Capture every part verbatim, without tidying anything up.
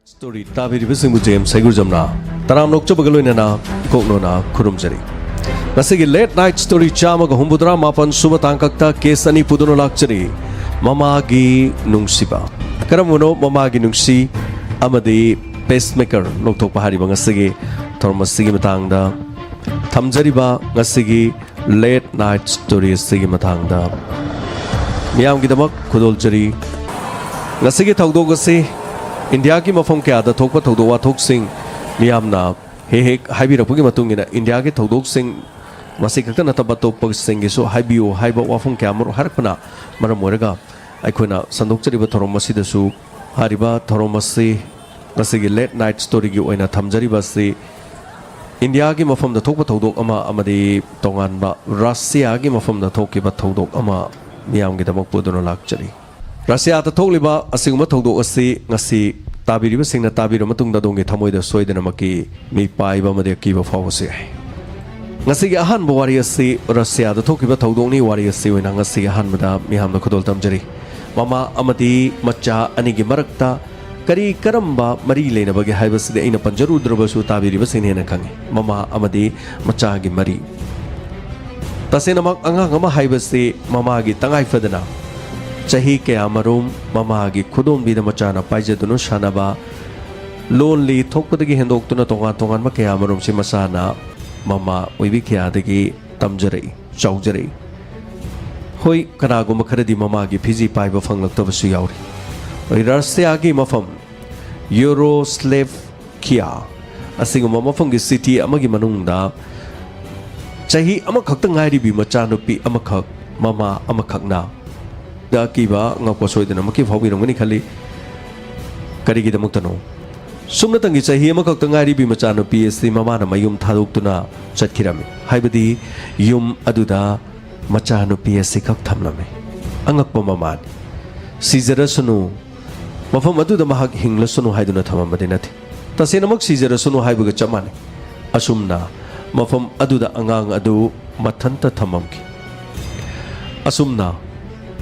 Story ꯇꯥꯕꯤꯔꯤꯕꯁꯤꯡꯕꯨ James ꯍꯩꯒꯨꯖꯝꯅ ꯇꯔꯥꯝꯅ ꯑꯣꯛꯆꯕꯒ ꯂꯣꯏꯅꯅ ꯏꯀꯣꯛꯅꯣꯅ ꯈꯨꯔꯨꯝꯖꯔꯤ꯫ ꯉꯁꯤꯒꯤ ꯂꯦꯠ ꯅꯥꯏꯠ ꯁ꯭ꯇꯣꯔꯤ ꯆꯥꯝꯃꯒ ꯍꯨꯝꯐꯨꯇꯔꯥ ꯃꯥꯄꯟ ꯁꯨꯕ ꯇꯥꯡꯀꯛꯇ ꯀꯦꯁ ꯑꯅꯤ ꯄꯨꯗꯨꯅ ꯂꯥꯛꯆꯔꯤ꯫ ꯃꯃꯥꯒꯤ ꯅꯨꯡꯁꯤꯕ꯫ ꯀꯔꯝꯕꯅꯣ ꯃꯃꯥꯒꯤ ꯅꯨꯡꯁꯤ ꯑꯃꯗꯤ ꯄꯦꯁꯃꯦꯀꯔ ꯂꯧꯊꯣꯛꯄ ꯍꯥꯏꯔꯤꯕ ꯉꯁꯤꯒꯤ ꯊꯧꯔꯝ ꯑꯁꯤꯒꯤ ꯃꯇꯥꯡꯗ ꯊꯝꯖꯔꯤꯕ ꯉꯁꯤꯒꯤ ꯂꯦꯠ ꯅꯥꯏꯠ ꯁ꯭ꯇꯣꯔꯤ ꯑꯁꯤꯒꯤ ꯃꯇꯥꯡꯗ ꯃꯤꯌꯥꯝꯒꯤꯗꯃꯛ ꯈꯨꯗꯣꯜꯖꯔꯤ꯫ ꯉꯁꯤꯒꯤ ꯊꯧꯗꯣꯛ ꯑꯁꯤ ꯏꯟꯗꯤꯌꯥꯒꯤ ꯃꯐꯝ ꯀꯌꯥꯗ ꯊꯣꯛꯄ ꯊꯧꯗꯣꯛ ꯋꯥꯊꯣꯛꯁꯤꯡ ꯃꯤꯌꯥꯝꯅ ꯍꯦꯛ ꯍꯦꯛ ꯍꯥꯏꯕꯤꯔꯛꯄꯒꯤ ꯃꯇꯨꯡ ꯏꯟꯅ ꯏꯟꯗꯤꯌꯥꯒꯤ ꯊꯧꯗꯣꯛꯁꯤꯡ ꯃꯁꯤ ꯈꯛꯇ ꯅꯠꯇꯕ ꯑꯇꯣꯞꯄꯁꯤꯡꯒꯤꯁꯨ ꯍꯥꯏꯕꯤꯌꯨ ꯍꯥꯏꯕ ꯋꯥꯐꯝ ꯀꯌꯥ ꯑꯃꯔꯣꯝ ꯍꯥꯏꯔꯛꯄꯅ ꯃꯔꯝ ꯑꯣꯏꯔꯒ ꯑꯩꯈꯣꯏꯅ ꯁꯟꯗꯣꯛꯆꯔꯤꯕ ꯊꯧꯔꯝ ꯑꯁꯤꯗꯁꯨ ꯍꯥꯏꯔꯤꯕ ꯊꯧꯔꯝ ꯑꯁꯤ ꯉꯁꯤꯒꯤ ꯂꯦꯠ ꯅꯥꯏꯠ ꯁ꯭ꯇꯣꯔꯤꯒꯤ ꯑꯣꯏꯅ ꯊꯝꯖꯔꯤꯕ ꯑꯁꯤ ꯏꯟꯗꯤꯌꯥꯒꯤ ꯃꯐꯝꯗ ꯊꯣꯛꯄ ꯊꯧꯗꯣꯛ ꯑꯃ ꯑꯃꯗꯤ ꯇꯣꯉꯥꯟꯕ ꯔꯁꯤꯌꯥꯒꯤ ꯃꯐꯝꯗ ꯊꯣꯛꯈꯤꯕ ꯊꯧꯗꯣꯛ ꯑꯃ ꯃꯤꯌꯥꯝꯒꯤꯗꯃꯛ ꯄꯨꯗꯨꯅ ꯂꯥꯛꯆꯔꯤ꯫ ꯔꯁꯤꯌꯥꯗ ꯊꯣꯛꯂꯤꯕ ꯑꯁꯤꯒꯨꯝꯕ ꯊꯧꯗꯣꯛ ꯑꯁꯤ ꯉꯁꯤ ꯇꯥꯕꯤꯔꯤꯕꯁꯤꯡꯅ ꯇꯥꯕꯤꯔꯕ ꯃꯇꯨꯡꯗ ꯑꯗꯣꯝꯒꯤ ꯊꯃꯣꯏꯗ ꯁꯣꯏꯗꯅꯃꯛꯀꯤ ꯃꯤꯄꯥꯏꯕ ꯑꯃꯗꯤ ꯑꯀꯤꯕ ꯐꯥꯎꯕꯁꯨ ꯌꯥꯏ꯫ ꯉꯁꯤꯒꯤ ꯑꯍꯥꯟꯕ ꯋꯥꯔꯤ ꯑꯁꯤ ꯔꯁꯤꯌꯥꯗ ꯊꯣꯛꯈꯤꯕ ꯊꯧꯗꯣꯛꯅꯤ꯫ ꯋꯥꯔꯤ ꯑꯁꯤ ꯑꯣꯏꯅ ꯉꯁꯤꯒꯤ ꯑꯍꯥꯟꯕꯗ ꯃꯤꯌꯥꯝꯗ ꯈꯨꯗꯣꯜ ꯇꯝꯖꯔꯤ꯫ ꯃꯃꯥ ꯑꯃꯗꯤ ꯃꯆꯥ ꯑꯅꯤꯒꯤ ꯃꯔꯛꯇ ꯀꯔꯤ ꯀꯔꯝꯕ ꯃꯔꯤ ꯂꯩꯅꯕꯒꯦ ꯍꯥꯏꯕꯁꯤꯗꯤ ꯑꯩꯅ ꯄꯟꯖꯔꯨꯗ꯭ꯔꯕꯁꯨ ꯇꯥꯕꯤꯔꯤꯕꯁꯤꯡꯅ ꯍꯦꯟꯅ ꯈꯪꯏ꯫ ꯃꯃꯥ ꯑꯃꯗꯤ ꯃꯆꯥꯒꯤ ꯃꯔꯤ꯫ ꯇꯁꯦꯡꯅꯃꯛ ꯑꯉꯥꯡ ꯑꯃ ꯍꯥꯏꯕꯁꯤ ꯃꯃꯥꯒꯤ ꯇꯉꯥꯏ ꯐꯗꯅ ꯆꯍꯤ ꯀꯌꯥ ꯃꯔꯨꯝ ꯃꯃꯥꯒꯤ ꯈꯨꯗꯣꯝꯕꯤꯗ ꯃꯆꯥꯅ ꯄꯥꯏꯖꯗꯨꯅ ꯁꯥꯟꯅꯕ, ꯂꯣꯟ ꯂꯤ ꯊꯣꯛꯄꯗꯒꯤ ꯍꯦꯟꯗꯣꯛꯇꯨꯅ ꯇꯣꯉꯥꯟ ꯇꯣꯉꯥꯟꯕ ꯀꯌꯥ ꯃꯔꯨꯝꯁꯤ ꯃꯁꯥꯅ ꯃꯃꯥ ꯑꯣꯏꯕꯤ ꯀꯌꯥꯗꯒꯤ ꯇꯝꯖꯔꯛꯏ, ꯆꯥꯎꯖꯔꯛꯏ꯫ ꯍꯣꯏ, ꯀꯅꯥꯒꯨꯝꯕ ꯈꯔꯗꯤ ꯃꯃꯥꯒꯤ ꯐꯤꯖꯤ ꯄꯥꯏꯕ ꯐꯪꯂꯛꯇꯕꯁꯨ ꯌꯥꯎꯔꯤ꯫ ꯍꯣꯏ, ꯔꯁꯤꯌꯥꯒꯤ ꯃꯐꯝ ꯌꯨꯔꯣꯁ꯭ꯂꯦꯚꯀꯤꯌꯥ ꯑꯁꯤꯒꯨꯝꯕ ꯃꯐꯝꯒꯤ ꯁꯤꯇꯤ ꯑꯃꯒꯤ ꯃꯅꯨꯡꯗ ꯆꯍꯤ ꯑꯃꯈꯛꯇ ꯉꯥꯏꯔꯤꯕꯤ ꯃꯆꯥꯅꯨꯄꯤ ꯑꯃꯈꯛ, ꯃꯃꯥ ꯑꯃꯈꯛꯅ ꯗ ꯑꯀꯤꯕ ꯑꯉꯛꯄ ꯁꯣꯏꯗꯅꯃꯛꯀꯤ ꯐꯥꯎꯕꯤꯔꯝꯒꯅꯤ ꯈꯜꯂꯤ꯫ ꯀꯔꯤꯒꯤꯗꯃꯛꯇꯅꯣ? ꯁꯨꯞꯅꯇꯪꯒꯤ ꯆꯍꯤ ꯑꯃꯈꯛꯇ ꯉꯥꯏꯔꯤꯕꯤ ꯃꯆꯥꯅꯨꯄꯤ ꯑꯁꯤ ꯃꯃꯥꯅ ꯃꯌꯨꯝ ꯊꯥꯗꯣꯛꯇꯨꯅ ꯆꯠꯈꯤꯔꯝꯃꯤ꯫ ꯍꯥꯏꯕꯗꯤ ꯌꯨꯝ ꯑꯗꯨꯗ ꯃꯆꯥꯅꯨꯄꯤ ꯑꯁꯤꯈꯛ ꯊꯝꯂꯝꯃꯤ꯫ ꯑꯉꯛꯄ ꯃꯃꯥꯅꯤ꯫ "ꯁꯤꯖꯔꯁꯅꯨ, ꯃꯐꯝ ꯑꯗꯨꯗ ꯃꯍꯥꯛ ꯍꯤꯡꯂꯁꯅꯨ" ꯍꯥꯏꯗꯨꯅ ꯊꯝꯃꯝꯕꯗꯤ ꯅꯠꯇꯦ꯫ ꯇꯁꯦꯡꯅꯃꯛ ꯁꯤꯖꯔꯁꯅꯨ ꯍꯥꯏꯕꯒ ꯆꯞ ꯃꯥꯟꯅꯩ꯫ ꯑꯁꯨꯝꯅ ꯃꯐꯝ ꯑꯗꯨꯗ ꯑꯉꯥꯡ ꯑꯗꯨ ꯃꯊꯟꯇ ꯊꯝꯃꯝꯈꯤ꯫ ꯑꯁꯨꯝꯅ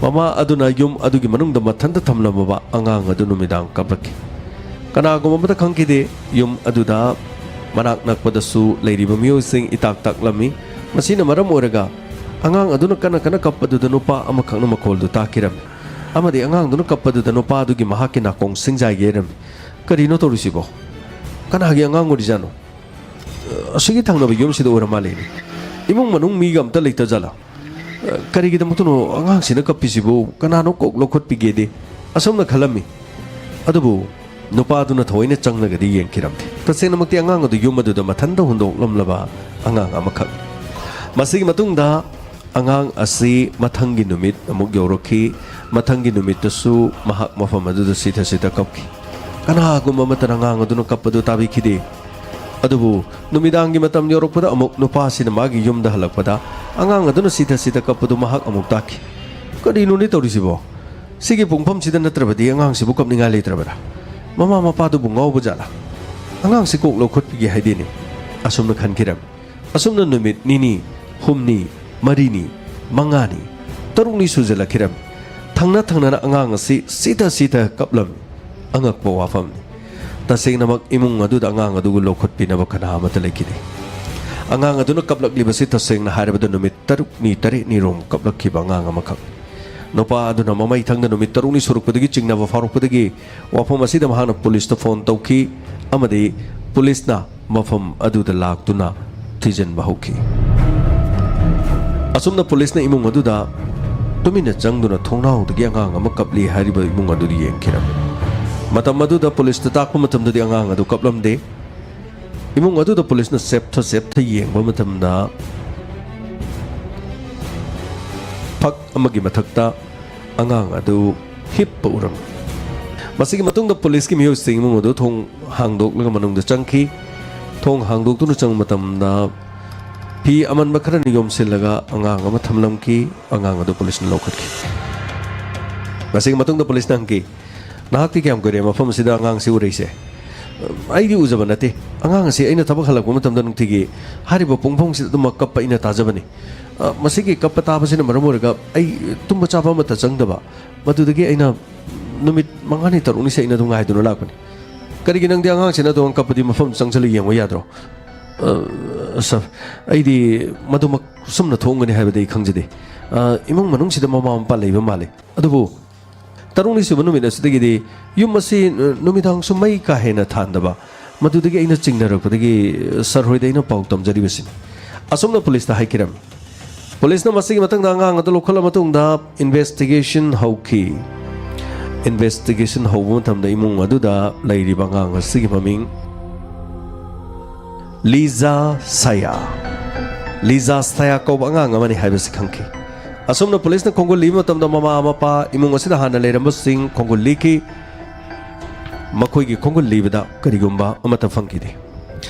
ꯃꯃꯥ ꯑꯗꯨꯅ ꯌꯨꯝ ꯑꯗꯨꯒꯤ ꯃꯅꯨꯡꯗ ꯃꯊꯟꯇ ꯊꯝꯂꯝꯃꯕ ꯑꯉꯥꯡ ꯑꯗꯨ ꯅꯨꯃꯤꯗꯥꯡ ꯀꯞꯂꯛꯈꯤ꯫ ꯀꯅꯥꯒꯨꯝꯕ ꯑꯃꯠꯇ ꯈꯪꯈꯤꯗꯦ꯫ ꯌꯨꯝ ꯑꯗꯨꯗ ꯃꯅꯥꯛ ꯅꯛꯄꯗꯁꯨ ꯂꯩꯔꯤꯕ ꯃꯤꯑꯣꯏꯁꯤꯡ ꯏꯇꯥꯛ ꯇꯥꯛꯂꯝꯃꯤ꯫ ꯃꯁꯤꯅ ꯃꯔꯝ ꯑꯣꯏꯔꯒ ꯑꯉꯥꯡ ꯑꯗꯨꯅ ꯀꯟꯅ ꯀꯟꯅ ꯀꯞꯄꯗꯨꯗ ꯅꯨꯄꯥ ꯑꯃꯈꯛꯅ ꯃꯈꯣꯜꯗꯨ ꯇꯥꯈꯤꯔꯝꯃꯤ꯫ ꯑꯃꯗꯤ ꯑꯉꯥꯡꯗꯨꯅ ꯀꯞꯄꯗꯨꯗ ꯅꯨꯄꯥ ꯑꯗꯨꯒꯤ ꯃꯍꯥꯛꯀꯤ ꯅꯥꯀꯣꯡ ꯁꯤꯡꯖꯥꯏꯒꯦꯔꯝꯃꯤ꯫ "ꯀꯔꯤꯅꯣ ꯇꯧꯔꯤꯁꯤꯕꯣ? ꯀꯅꯥꯒꯤ ꯑꯉꯥꯡ ꯑꯣꯏꯔꯤꯖꯥꯠꯅꯣ? ꯑꯁꯤꯒꯤ ꯊꯪꯅꯕ ꯌꯨꯝꯁꯤꯗ ꯑꯣꯏꯔ ꯃꯥꯜꯂꯦꯅꯦ꯫ ꯏꯃꯨꯡ ꯃꯅꯨꯡ ꯃꯤꯒ ꯑꯝꯇ ꯂꯩꯇꯖꯥꯠꯂꯥ? ꯀꯔꯤꯒꯤꯗꯃꯛꯇꯅꯣ ꯑꯉꯥꯡꯁꯤꯅ ꯀꯞꯄꯤꯁꯤꯕꯨ? ꯀꯅꯥꯅꯣ ꯀꯣꯛ ꯂꯧꯈꯠꯄꯤꯒꯦꯗꯤ?" ꯑꯁꯨꯝꯅ ꯈꯜꯂꯝꯃꯤ꯫ ꯑꯗꯨꯕꯨ ꯅꯨꯄꯥꯗꯨꯅ ꯊꯑꯣꯏꯅ ꯆꯪꯂꯒꯗꯤ ꯌꯦꯡꯈꯤꯔꯝꯗꯦ꯫ ꯇꯁꯦꯡꯅꯃꯛꯇꯤ ꯑꯉꯥꯡ ꯑꯗꯨ ꯌꯨꯝ ꯑꯗꯨꯗ ꯃꯊꯟꯇ ꯍꯨꯟꯗꯣꯛꯂꯝꯂꯕ ꯑꯉꯥꯡ ꯑꯃꯈꯛ꯫ ꯃꯁꯤꯒꯤ ꯃꯇꯨꯡꯗ ꯑꯉꯥꯡ ꯑꯁꯤ ꯃꯊꯪꯒꯤ ꯅꯨꯃꯤꯠ ꯑꯃꯨꯛ ꯌꯧꯔꯛꯈꯤ꯫ ꯃꯊꯪꯒꯤ ꯅꯨꯃꯤꯠꯇꯁꯨ ꯃꯍꯥꯛ ꯃꯐꯝ ꯑꯗꯨꯗ ꯁꯤꯊ ꯁꯤꯊ ꯀꯞꯈꯤ꯫ ꯀꯅꯥꯒꯨꯝꯕ ꯑꯃꯠꯇꯅ ꯑꯉꯥꯡ ꯑꯗꯨꯅ ꯀꯞꯄꯗꯨ ꯇꯥꯕꯤꯈꯤꯗꯦ꯫ ꯑꯗꯨꯕꯨ ꯅꯨꯃꯤꯗꯥꯡꯒꯤ ꯃꯇꯝ ꯌꯧꯔꯛꯄꯗ ꯑꯃꯨꯛ ꯅꯨꯄꯥꯁꯤꯅ ꯃꯥꯒꯤ ꯌꯨꯝꯗ ꯍꯜꯂꯛꯄꯗ ꯑꯉꯥꯡ ꯑꯗꯨꯅ ꯁꯤꯊ ꯁꯤꯊ ꯀꯞꯄꯗꯨ ꯃꯍꯥꯛ ꯑꯃꯨꯛ ꯇꯥꯈꯤ꯫ "ꯀꯔꯤꯅꯣꯅꯦ ꯇꯧꯔꯤꯁꯤꯕꯣ? ꯁꯤꯒꯤ ꯄꯨꯡꯐꯝꯁꯤꯗ ꯅꯠꯇ꯭ꯔꯕꯗꯤ ꯑꯉꯥꯡꯁꯤꯕꯨ ꯀꯞꯅꯤꯡꯉꯥꯏ ꯂꯩꯇ꯭ꯔꯕꯔꯥ? ꯃꯃꯥ ꯃꯄꯥꯗꯨꯕꯨ ꯉꯥꯎꯕ ꯖꯥꯠꯂꯥ? ꯑꯉꯥꯡꯁꯤ ꯀꯣꯛ ꯂꯧꯈꯠꯄꯤꯒꯦ ꯍꯥꯏꯗꯦꯅꯦ?" ꯑꯁꯨꯝꯅ ꯈꯟꯈꯤꯔꯝꯃꯤ꯫ ꯑꯁꯨꯝꯅ ꯅꯨꯃꯤꯠ ꯅꯤꯅꯤ, ꯍꯨꯝꯅꯤ, ꯃꯔꯤꯅꯤ, ꯃꯉꯥꯅꯤ, ꯇꯔꯨꯛꯅꯤ ꯁꯨꯖꯜꯂꯛꯈꯤꯔꯝꯃꯤ꯫ ꯊꯪꯅ ꯊꯪꯅꯅ ꯑꯉꯥꯡ ꯑꯁꯤ ꯁꯤꯊ ꯁꯤꯊ ꯀꯞꯂꯝꯃꯤ꯫ ꯑꯉꯛꯄ ꯋꯥꯐꯝꯅꯤ꯫ ꯇꯁꯦꯡꯅꯃꯛ ꯏꯃꯨꯡ ꯑꯗꯨꯗ ꯑꯉꯥꯡ ꯑꯗꯨꯕꯨ ꯂꯧꯈꯠꯄꯤꯅꯕ ꯀꯅꯥ ꯑꯃꯠꯇ ꯂꯩꯈꯤꯗꯦ꯫ ꯑꯉꯥꯡ ꯑꯗꯨꯅ ꯀꯞꯂꯛꯂꯤꯕꯁꯤ ꯇꯁꯦꯡꯅ ꯍꯥꯏꯔꯕꯗ ꯅꯨꯃꯤꯠ ꯇꯔꯨꯛꯅꯤ ꯇꯔꯦꯠꯅꯤ ꯔꯣꯝ ꯀꯞꯂꯛꯈꯤꯕ ꯑꯉꯥꯡ ꯑꯃꯈꯛꯅꯤ꯫ ꯅꯨꯄꯥ ꯑꯗꯨꯅ ꯃꯃꯩ ꯊꯪꯗ ꯅꯨꯃꯤꯠ ꯇꯔꯨꯛꯅꯤ ꯁꯨꯔꯛꯄꯗꯒꯤ ꯆꯤꯡꯅꯕ ꯐꯥꯎꯔꯛꯄꯗꯒꯤ ꯋꯥꯐꯝ ꯑꯁꯤꯗ ꯃꯍꯥꯛꯅ ꯄꯨꯂꯤꯁꯇ ꯐꯣꯟ ꯇꯧꯈꯤ ꯑꯃꯗꯤ ꯄꯨꯂꯤꯁꯅ ꯃꯐꯝ ꯑꯗꯨꯗ ꯂꯥꯛꯇꯨꯅ ꯊꯤꯖꯤꯟꯕ ꯍꯧꯈꯤ꯫ ꯑꯁꯨꯝꯅ ꯄꯨꯂꯤꯁꯅ ꯏꯃꯨꯡ ꯑꯗꯨꯗ ꯇꯨꯃꯤꯟꯅ ꯆꯪꯗꯨꯅ ꯊꯣꯡꯅꯥꯎꯗꯒꯤ ꯑꯉꯥꯡ ꯑꯃ ꯀꯞꯂꯤ ꯍꯥꯏꯔꯤꯕ ꯏꯃꯨꯡ ꯑꯗꯨꯗ ꯌꯦꯡꯈꯤꯔꯝꯃꯤ꯫ ꯃꯇꯝ ꯑꯗꯨꯗ ꯄꯨꯂꯤꯁꯇ ꯇꯥꯛꯄ ꯃꯇꯝꯗꯗꯤ ꯑꯉꯥꯡ ꯑꯗꯨ ꯀꯞꯂꯝꯗꯦ꯫ ꯏꯃꯨꯡ ꯑꯗꯨꯗ ꯄꯨꯂꯤꯁꯅ ꯆꯦꯞꯊ ꯆꯦꯞꯊ ꯌꯦꯡꯕ ꯃꯇꯝꯗ ꯐꯛ ꯑꯃꯒꯤ ꯃꯊꯛꯇ ꯑꯉꯥꯡ ꯑꯗꯨ ꯍꯤꯞꯄ ꯎꯔꯝꯃꯤ꯫ ꯃꯁꯤꯒꯤ ꯃꯇꯨꯡꯗ ꯄꯨꯂꯤꯁꯀꯤ ꯃꯤꯑꯣꯏꯁꯤꯡ ꯏꯃꯨꯡ ꯑꯗꯨ ꯊꯣꯡ ꯍꯥꯡꯗꯣꯛꯂꯒ ꯃꯅꯨꯡꯗ ꯆꯪꯈꯤ꯫ ꯊꯣꯡ ꯍꯥꯡꯗꯣꯛꯇꯨꯅ ꯆꯪꯕ ꯃꯇꯝꯗ ꯐꯤ ꯑꯃꯟꯕ ꯈꯔꯅ ꯌꯣꯝꯁꯤꯜꯂꯒ ꯑꯉꯥꯡ ꯑꯃ ꯊꯝꯂꯝꯈꯤ꯫ ꯑꯉꯥꯡ ꯑꯗꯨ ꯄꯨꯂꯤꯁꯅ ꯂꯧꯈꯠꯈꯤ꯫ ꯃꯁꯤꯒꯤ ꯃꯇꯨꯡꯗ ꯄꯨꯂꯤꯁꯅ ꯍꯪꯈꯤ, "ꯅꯍꯥꯛꯇꯤ ꯀꯌꯥꯝ ꯀꯨꯏꯔꯦ ꯃꯐꯝ ꯑꯁꯤꯗ ꯑꯉꯥꯡꯁꯤ ꯎꯔꯛꯏꯁꯦ?" "ꯑꯩꯗꯤ ꯎꯖꯕ ꯅꯠꯇꯦ꯫ ꯑꯉꯥꯡ ꯑꯁꯤ ꯑꯩꯅ ꯊꯕꯛ ꯍꯜꯂꯛꯄ ꯃꯇꯝꯗ ꯅꯨꯡꯇꯤꯒꯤ ꯍꯥꯏꯔꯤꯕ ꯄꯨꯡꯐꯝꯁꯤꯗ ꯑꯗꯨꯃꯛ ꯀꯞꯄ ꯑꯩꯅ ꯇꯥꯖꯕꯅꯤ꯫ ꯑ, ꯃꯁꯤꯒꯤ ꯀꯞꯄ ꯇꯥꯕꯁꯤꯅ ꯃꯔꯝ ꯑꯣꯏꯔꯒ ꯑꯩ ꯇꯨꯝꯕ ꯆꯥꯕ ꯑꯃꯠꯇ ꯆꯪꯗꯕ꯫ ꯃꯗꯨꯗꯒꯤ ꯑꯩꯅ ꯅꯨꯃꯤꯠ ꯃꯉꯥꯅꯤ ꯇꯔꯨꯛꯅꯤꯁꯦ ꯑꯩꯅ ꯑꯗꯨꯝ ꯉꯥꯏꯗꯨꯅ ꯂꯥꯛꯄꯅꯤ꯫ "ꯀꯔꯤꯒꯤ ꯅꯪꯗꯤ ꯑꯉꯥꯡꯁꯤꯅ ꯑꯗꯨꯃꯛ ꯀꯞꯄꯗꯤ ꯃꯐꯝ ꯆꯪꯁꯤꯜꯂ ꯌꯦꯡꯕ ꯌꯥꯗ꯭ꯔꯣ?" "ꯑ, ꯁꯥꯔ, ꯑꯩꯗꯤ ꯃꯗꯨꯃꯛ ꯁꯨꯝꯅ ꯊꯣꯛꯑꯝꯒꯅꯤ ꯍꯥꯏꯕꯗꯤ ꯑꯩ ꯈꯪꯖꯗꯦ꯫ ꯑ, ꯏꯃꯨꯡ ꯃꯅꯨꯡꯁꯤꯗ ꯃꯃꯥ ꯃꯄꯥ ꯂꯩꯕ ꯃꯥꯜꯂꯤ꯫ ꯑꯗꯨꯕꯨ ꯇꯔꯨꯛꯅꯤ ꯁꯨꯕ ꯅꯨꯃꯤꯠ ꯑꯁꯤꯗꯒꯤꯗꯤ ꯌꯨꯝ ꯑꯁꯤ, ꯑ, ꯅꯨꯃꯤꯗꯥꯡꯁꯨ ꯃꯩ ꯀꯥ ꯍꯦꯟꯅ ꯊꯥꯟꯗꯕ, ꯃꯗꯨꯗꯒꯤ ꯑꯩꯅ ꯆꯤꯡꯅꯔꯛꯄꯗꯒꯤ, ꯑ, ꯁꯥꯔ ꯍꯣꯏꯗ ꯑꯩꯅ ꯄꯥꯎ ꯇꯝꯖꯔꯤꯕꯁꯤꯅꯤ꯫ ꯑꯁꯨꯝꯅ ꯄꯨꯂꯤꯁꯇ ꯍꯥꯏꯈꯤꯔꯝꯃꯤ꯫ ꯄꯨꯂꯤꯁꯅ ꯃꯁꯤꯒꯤ ꯃꯇꯥꯡꯗ ꯑꯉꯥꯡ ꯑꯗꯨ ꯂꯧꯈꯠꯂ ꯃꯇꯨꯡꯗ ꯏꯟꯚꯦꯁꯇꯤꯒꯦꯁꯟ ꯍꯧꯈꯤ꯫ ꯏꯟꯚꯦꯁꯇꯤꯒꯦꯁꯟ ꯍꯧꯕ ꯃꯇꯝꯗ ꯏꯃꯨꯡ ꯑꯗꯨꯗ ꯂꯩꯔꯤꯕ ꯑꯉꯥꯡ ꯑꯁꯤꯒꯤ ꯃꯃꯤꯡ ꯂꯤꯖꯥ ꯁꯌꯥ, ꯂꯤꯖꯥ ꯁꯌꯥ ꯀꯧꯕ ꯑꯉꯥꯡ ꯑꯃꯅꯤ ꯍꯥꯏꯕꯁꯤ ꯈꯪꯈꯤ꯫ ꯑꯁꯨꯝꯅ ꯄꯨꯂꯤꯁꯅ ꯈꯣꯡꯒꯨꯜ ꯂꯤꯕ ꯃꯇꯝꯗ ꯃꯃꯥ ꯃꯄꯥ, ꯏꯃꯨꯡ ꯑꯁꯤꯗ ꯍꯥꯟꯅ ꯂꯩꯔꯝꯕꯁꯤꯡ ꯈꯣꯡꯒꯨꯜ ꯂꯤꯈꯤ꯫ ꯃꯈꯣꯏꯒꯤ ꯈꯣꯡꯒꯨꯜ ꯂꯤꯕꯗ ꯀꯔꯤꯒꯨꯝꯕ ꯑꯃꯠꯇ ꯐꯪꯈꯤꯗꯦ꯫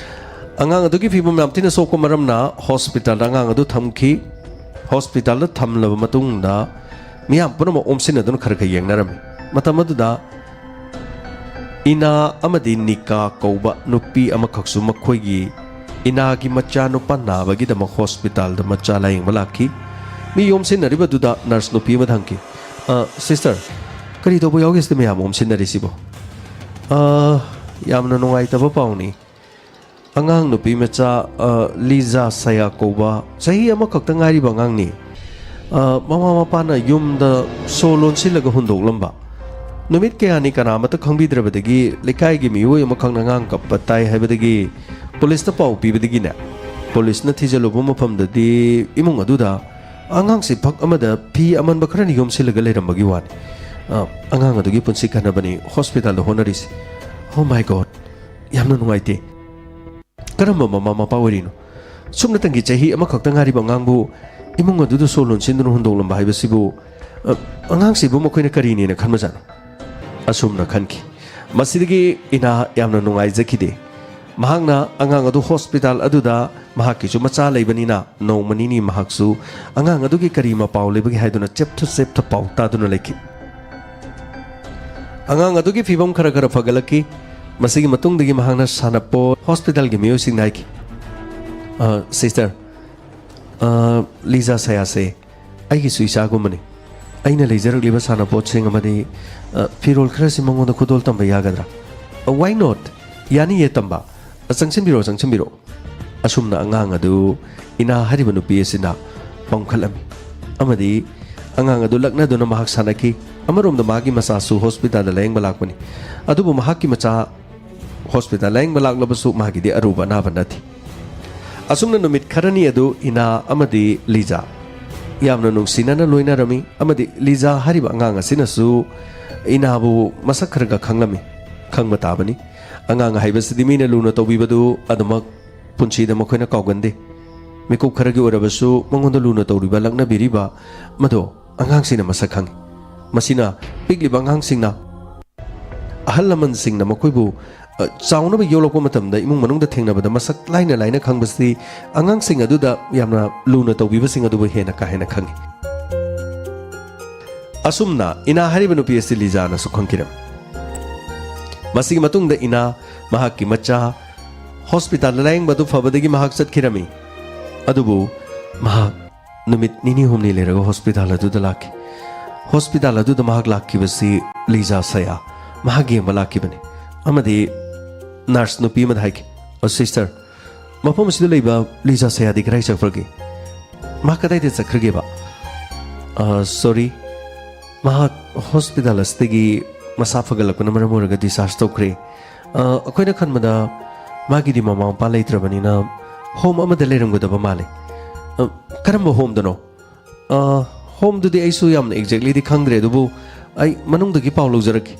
ꯑꯉꯥꯡ ꯑꯗꯨꯒꯤ ꯐꯤꯕꯝ ꯌꯥꯝ ꯊꯤꯅ ꯁꯣꯛꯄ ꯃꯔꯝꯅ ꯍꯣꯁꯄꯤꯇꯥꯜꯗ ꯑꯉꯥꯡ ꯑꯗꯨ ꯊꯝꯈꯤ꯫ ꯍꯣꯁꯄꯤꯇꯥꯜꯗ ꯊꯝꯂꯕ ꯃꯇꯨꯡꯗ ꯃꯤꯌꯥꯝ ꯄꯨꯝꯅꯃꯛ ꯑꯣꯝꯁꯤꯟꯅꯗꯨꯅ ꯈꯔ ꯈꯔ ꯌꯦꯡꯅꯔꯝꯃꯤ꯫ ꯃꯇꯝ ꯑꯗꯨꯗ ꯏꯅꯥ ꯑꯃꯗꯤ ꯅꯤꯀꯥ ꯀꯧꯕ ꯅꯨꯄꯤ ꯑꯃꯈꯛꯁꯨ ꯃꯈꯣꯏꯒꯤ ꯏꯅꯥꯒꯤ ꯃꯆꯥꯅꯨꯄꯥ ꯅꯥꯕꯒꯤꯗꯃꯛ ꯍꯣꯁꯄꯤꯇꯥꯜꯗ ꯃꯆꯥ ꯂꯥꯌꯦꯡꯕ ꯂꯥꯛꯈꯤ꯫ ꯃꯤ ꯌꯣꯝꯁꯤꯟꯅꯔꯤꯕꯗꯨꯗ ꯅꯔꯁ ꯅꯨꯄꯤ ꯑꯃꯗ ꯍꯪꯈꯤ, "ꯑ, ꯁꯤꯁꯇꯔ, ꯀꯔꯤ ꯇꯧꯕ ꯌꯥꯎꯒꯦ ꯁꯤꯗ ꯃꯌꯥꯝ ꯑꯣꯝꯁꯤꯟꯅꯔꯤꯁꯤꯕꯣ?" "ꯑ, ꯌꯥꯝꯅ ꯅꯨꯡꯉꯥꯏꯇꯕ ꯄꯥꯎꯅꯤ꯫ ꯑꯉꯥꯡ ꯅꯨꯄꯤ ꯃꯆꯥ, ꯑ, ꯂꯤꯖꯥ ꯁꯌꯥ ꯀꯧꯕ ꯆꯍꯤ ꯑꯃꯈꯛꯇ ꯉꯥꯏꯔꯤꯕ ꯑꯉꯥꯡꯅꯤ꯫ ꯑ, ꯃꯃꯥ ꯃꯄꯥꯅ ꯌꯨꯝꯗ ꯁꯣ ꯂꯣꯟꯁꯤꯜꯂꯒ ꯍꯨꯟꯗꯣꯛꯂꯝꯕ꯫ ꯅꯨꯃꯤꯠ ꯀꯌꯥꯅꯤ ꯀꯅꯥꯃꯠꯇ ꯈꯪꯕꯤꯗ꯭ꯔꯕꯗꯒꯤ ꯂꯩꯀꯥꯏꯒꯤ ꯃꯤꯑꯣꯏ ꯑꯃꯈꯛꯅ ꯑꯉꯥꯡ ꯀꯞꯄ ꯇꯥꯏ ꯍꯥꯏꯕꯗꯒꯤ ꯄꯨꯂꯤꯁꯇ ꯄꯥꯎ ꯄꯤꯕꯗꯒꯤꯅꯦ, ꯄꯨꯂꯤꯁꯅ ꯊꯤꯖꯤꯜꯂꯨꯕ ꯃꯐꯝꯗꯗꯤ ꯏꯃꯨꯡ ꯑꯗꯨꯗ ꯑꯉꯥꯡꯁꯤ ꯐꯛ ꯑꯃꯗ ꯐꯤ ꯑꯃꯟꯕ ꯈꯔꯅ ꯌꯣꯝꯁꯤꯜꯂꯒ ꯂꯩꯔꯝꯕꯒꯤ ꯋꯥꯅꯤ꯫ ꯑ, ꯑꯉꯥꯡ ꯑꯗꯨꯒꯤ ꯄꯨꯟꯁꯤ ꯀꯟꯅꯕꯅꯤ ꯍꯣꯁꯄꯤꯇꯥꯜꯗ ꯍꯣꯠꯅꯔꯤꯁꯤ꯫ Oh my God, ꯌꯥꯝꯅ ꯅꯨꯡꯉꯥꯏꯇꯦ꯫ ꯀꯔꯝꯕ ꯃꯃꯥ ꯃꯄꯥ ꯑꯣꯏꯔꯤꯅꯣ? ꯁꯨꯞꯅꯇꯪꯒꯤ ꯆꯍꯤ ꯑꯃꯈꯛꯇ ꯉꯥꯏꯔꯤꯕ ꯑꯉꯥꯡꯕꯨ ꯏꯃꯨꯡ ꯑꯗꯨꯗ ꯁꯣ ꯂꯣꯟꯁꯤꯟꯗꯨꯅ ꯍꯨꯟꯗꯣꯛꯂꯝꯕ ꯍꯥꯏꯕꯁꯤꯕꯨ, ꯑ, ꯑꯉꯥꯡꯁꯤꯕꯨ ꯃꯈꯣꯏꯅ ꯀꯔꯤꯅꯦꯅ ꯈꯟꯕꯖꯥꯠꯅꯣ?" ꯑꯁꯨꯝꯅ ꯈꯟꯈꯤ꯫ ꯃꯁꯤꯗꯒꯤ ꯏꯅꯥ ꯌꯥꯝꯅ ꯅꯨꯡꯉꯥꯏꯖꯈꯤꯗꯦ꯫ ꯃꯍꯥꯛꯅ ꯑꯉꯥꯡ ꯑꯗꯨ ꯍꯣꯁꯄꯤꯇꯥꯜ ꯑꯗꯨꯗ ꯃꯍꯥꯛꯀꯤꯁꯨ ꯃꯆꯥ ꯂꯩꯕꯅꯤꯅ ꯅꯣꯡꯃ ꯅꯤꯅꯤ ꯃꯍꯥꯛꯁꯨ ꯑꯉꯥꯡ ꯑꯗꯨꯒꯤ ꯀꯔꯤ ꯃꯄꯥꯎ ꯂꯩꯕꯒꯦ ꯍꯥꯏꯗꯨꯅ ꯆꯦꯞꯊ ꯆꯦꯞꯊ ꯄꯥꯎ ꯇꯥꯗꯨꯅ ꯂꯩꯈꯤ꯫ ꯑꯉꯥꯡ ꯑꯗꯨꯒꯤ ꯐꯤꯕꯝ ꯈꯔ ꯈꯔ ꯐꯒꯠꯂꯛꯈꯤ꯫ ꯃꯁꯤꯒꯤ ꯃꯇꯨꯡꯗꯒꯤ ꯃꯍꯥꯛꯅ ꯁꯥꯟꯅꯄꯣꯠ ꯍꯣꯁꯄꯤꯇꯥꯜꯒꯤ ꯃꯤꯑꯣꯏꯁꯤꯡꯗ ꯍꯥꯏꯈꯤ, "ꯑ, ꯁꯤꯁꯇꯔ, ꯑ, ꯂꯤꯖꯥ ꯁꯌꯥꯁꯦ ꯑꯩꯒꯤꯁꯨ ꯏꯆꯥꯒꯨꯝꯕꯅꯤ꯫ ꯑꯩꯅ ꯂꯩꯖꯔꯛꯂꯤꯕ ꯁꯥꯟꯅꯄꯣꯠꯁꯤꯡ ꯑꯃꯗꯤ, ꯑ, ꯐꯤꯔꯣꯜ ꯈꯔꯁꯤ ꯃꯉꯣꯟꯗ ꯈꯨꯗꯣꯜ ꯇꯝꯕ ꯌꯥꯒꯗ꯭ꯔꯥ?" "Why not? ꯌꯥꯅꯤꯌꯦ ꯇꯝꯕ꯫ ꯆꯪꯁꯤꯟꯕꯤꯔꯣ, ꯆꯪꯁꯤꯟꯕꯤꯔꯣ꯫" ꯑꯁꯨꯝꯅ ꯑꯉꯥꯡ ꯑꯗꯨ ꯏꯅꯥ ꯍꯥꯏꯔꯤꯕ ꯅꯨꯄꯤ ꯑꯁꯤꯅ ꯄꯝꯈꯠꯂꯝꯃꯤ ꯑꯃꯗꯤ ꯑꯉꯥꯡ ꯑꯗꯨ ꯂꯛꯅꯗꯨꯅ ꯃꯍꯥꯛ ꯁꯥꯟꯅꯈꯤ꯫ ꯑꯃꯔꯣꯝꯗ ꯃꯍꯥꯛꯀꯤ ꯃꯆꯥꯁꯨ ꯍꯣꯁꯄꯤꯇꯥꯜꯗ ꯂꯥꯌꯦꯡꯕ ꯂꯥꯛꯄꯅꯤ꯫ ꯑꯗꯨꯕꯨ ꯃꯍꯥꯛꯀꯤ ꯃꯆꯥ ꯍꯣꯁꯄꯤꯇꯥꯜ ꯂꯥꯌꯦꯡꯕ ꯂꯥꯛꯂꯕꯁꯨ ꯃꯥꯒꯤꯗꯤ ꯑꯔꯨꯕ ꯑꯅꯥꯕ ꯅꯠꯇꯦ꯫ ꯑꯁꯨꯝꯅ ꯅꯨꯃꯤꯠ ꯈꯔꯅꯤ ꯑꯗꯨ ꯏꯅꯥ ꯑꯃꯗꯤ ꯂꯤꯖꯥ ꯌꯥꯝꯅ ꯅꯨꯡꯁꯤꯅꯅ ꯂꯣꯏꯅꯔꯝꯃꯤ ꯑꯃꯗꯤ ꯂꯤꯖꯥ ꯍꯥꯏꯔꯤꯕ ꯑꯉꯥꯡ ꯑꯁꯤꯅꯁꯨ ꯏꯅꯥꯕꯨ ꯃꯁꯛ ꯈꯔꯒ ꯈꯪꯂꯝꯃꯤ꯫ ꯈꯪꯕ ꯇꯥꯕꯅꯤ꯫ ꯑꯉꯥꯡ ꯍꯥꯏꯕꯁꯤꯗꯤ ꯃꯤꯅ ꯂꯨꯅ ꯇꯧꯕꯤꯕꯗꯨ ꯑꯗꯨꯃꯛ ꯄꯨꯟꯁꯤꯗ ꯃꯈꯣꯏꯅ ꯀꯥꯎꯒꯟꯗꯦ꯫ ꯃꯤꯀꯨꯞ ꯈꯔꯒꯤ ꯑꯣꯏꯔꯕꯁꯨ ꯃꯉꯣꯟꯗ ꯂꯨꯅ ꯇꯧꯔꯤꯕ, ꯂꯛꯅꯕꯤꯔꯤꯕ ꯃꯗꯣ ꯑꯉꯥꯡꯁꯤꯡꯅ ꯃꯁꯛ ꯈꯪꯏ꯫ ꯃꯁꯤꯅ ꯄꯤꯛꯂꯤꯕ ꯑꯉꯥꯡꯁꯤꯡꯅ ꯑꯍꯜ ꯂꯃꯟꯁꯤꯡꯅ ꯃꯈꯣꯏꯕꯨ, ꯑ, ꯆꯥꯎꯅꯕ ꯌꯣꯛꯂꯛꯄ ꯃꯇꯝꯗ ꯏꯃꯨꯡ ꯃꯅꯨꯡꯗ ꯊꯦꯡꯅꯕꯗ ꯃꯁꯛ ꯂꯥꯏꯅ ꯂꯥꯏꯅ ꯈꯪꯕꯁꯤ ꯑꯉꯥꯡꯁꯤꯡ ꯑꯗꯨꯗ ꯌꯥꯝꯅ ꯂꯨꯅ ꯇꯧꯕꯤꯕꯁꯤꯡ ꯑꯗꯨꯕꯨ ꯍꯦꯟꯅ ꯀꯥ ꯍꯦꯟꯅ ꯈꯪꯏ꯫ ꯑꯁꯨꯝꯅ ꯏꯅꯥ ꯍꯥꯏꯔꯤꯕ ꯅꯨꯄꯤ ꯑꯁꯤ ꯂꯤꯖꯥꯅꯁꯨ ꯈꯪꯈꯤꯔꯝꯃꯤ꯫ ꯃꯁꯤꯒꯤ ꯃꯇꯨꯡꯗ ꯏꯅꯥ ꯃꯍꯥꯛꯀꯤ ꯃꯆꯥ ꯍꯣꯁꯄꯤꯇꯥꯜꯗ ꯂꯥꯌꯦꯡꯕ ꯑꯗꯨ ꯐꯕꯗꯒꯤ ꯃꯍꯥꯛ ꯆꯠꯈꯤꯔꯝꯃꯤ꯫ ꯑꯗꯨꯕꯨ ꯃꯍꯥꯛ ꯅꯨꯃꯤꯠ ꯅꯤꯅꯤ ꯍꯨꯝꯅꯤ ꯂꯩꯔꯒ ꯍꯣꯁꯄꯤꯇꯥꯜ ꯑꯗꯨꯗ ꯂꯥꯛꯈꯤ꯫ ꯍꯣꯁꯄꯤꯇꯥꯜ ꯑꯗꯨꯗ ꯃꯍꯥꯛ ꯂꯥꯛꯈꯤꯕꯁꯤ ꯂꯤꯖꯥ ꯁꯌꯥ ꯃꯍꯥꯛ ꯌꯦꯡꯕ ꯂꯥꯛꯈꯤꯕꯅꯤ ꯑꯃꯗꯤ ꯅꯔꯁ ꯅꯨꯄꯤ ꯑꯃꯗ ꯍꯥꯏꯈꯤ, "ꯑ, ꯁꯤꯁꯇꯔ, ꯃꯐꯝ ꯑꯁꯤꯗ ꯂꯩꯕ ꯂꯤꯖꯥ ꯁꯌꯥꯗꯤ ꯀꯗꯥꯏ ꯆꯠꯈ꯭ꯔꯒꯦ? ꯃꯍꯥꯛ ꯀꯗꯥꯏꯗ ꯆꯠꯈ꯭ꯔꯒꯦꯕ?" "ꯑ, ꯁꯣꯔꯤ, ꯃꯍꯥꯛ ꯍꯣꯁꯄꯤꯇꯥꯜ ꯑꯁꯤꯗꯒꯤ ꯃꯁꯥ ꯐꯒꯠꯂꯛꯄꯅ ꯃꯔꯝ ꯑꯣꯏꯔꯒ ꯗꯤꯁꯆꯥꯔꯖ ꯇꯧꯈ꯭ꯔꯦ꯫ ꯑ, ꯑꯩꯈꯣꯏꯅ ꯈꯟꯕꯗ ꯃꯥꯒꯤꯗꯤ ꯃꯃꯥ ꯃꯄꯥ ꯂꯩꯇ꯭ꯔꯕꯅꯤꯅ ꯍꯣꯝ ꯑꯃꯗ ꯂꯩꯔꯝꯒꯗꯕ ꯃꯥꯜꯂꯦ꯫" "ꯑ, ꯀꯔꯝꯕ ꯍꯣꯝꯗꯅꯣ?" "ꯑ, ꯍꯣꯝꯗꯨꯗꯤ ꯑꯩꯁꯨ ꯌꯥꯝꯅ ꯑꯦꯛꯖꯦꯛꯂꯤꯗꯤ ꯈꯪꯗ꯭ꯔꯦ, ꯑꯗꯨꯕꯨ ꯑꯩ ꯃꯅꯨꯡꯗꯒꯤ ꯄꯥꯎ ꯂꯧꯖꯔꯛꯀꯦ꯫"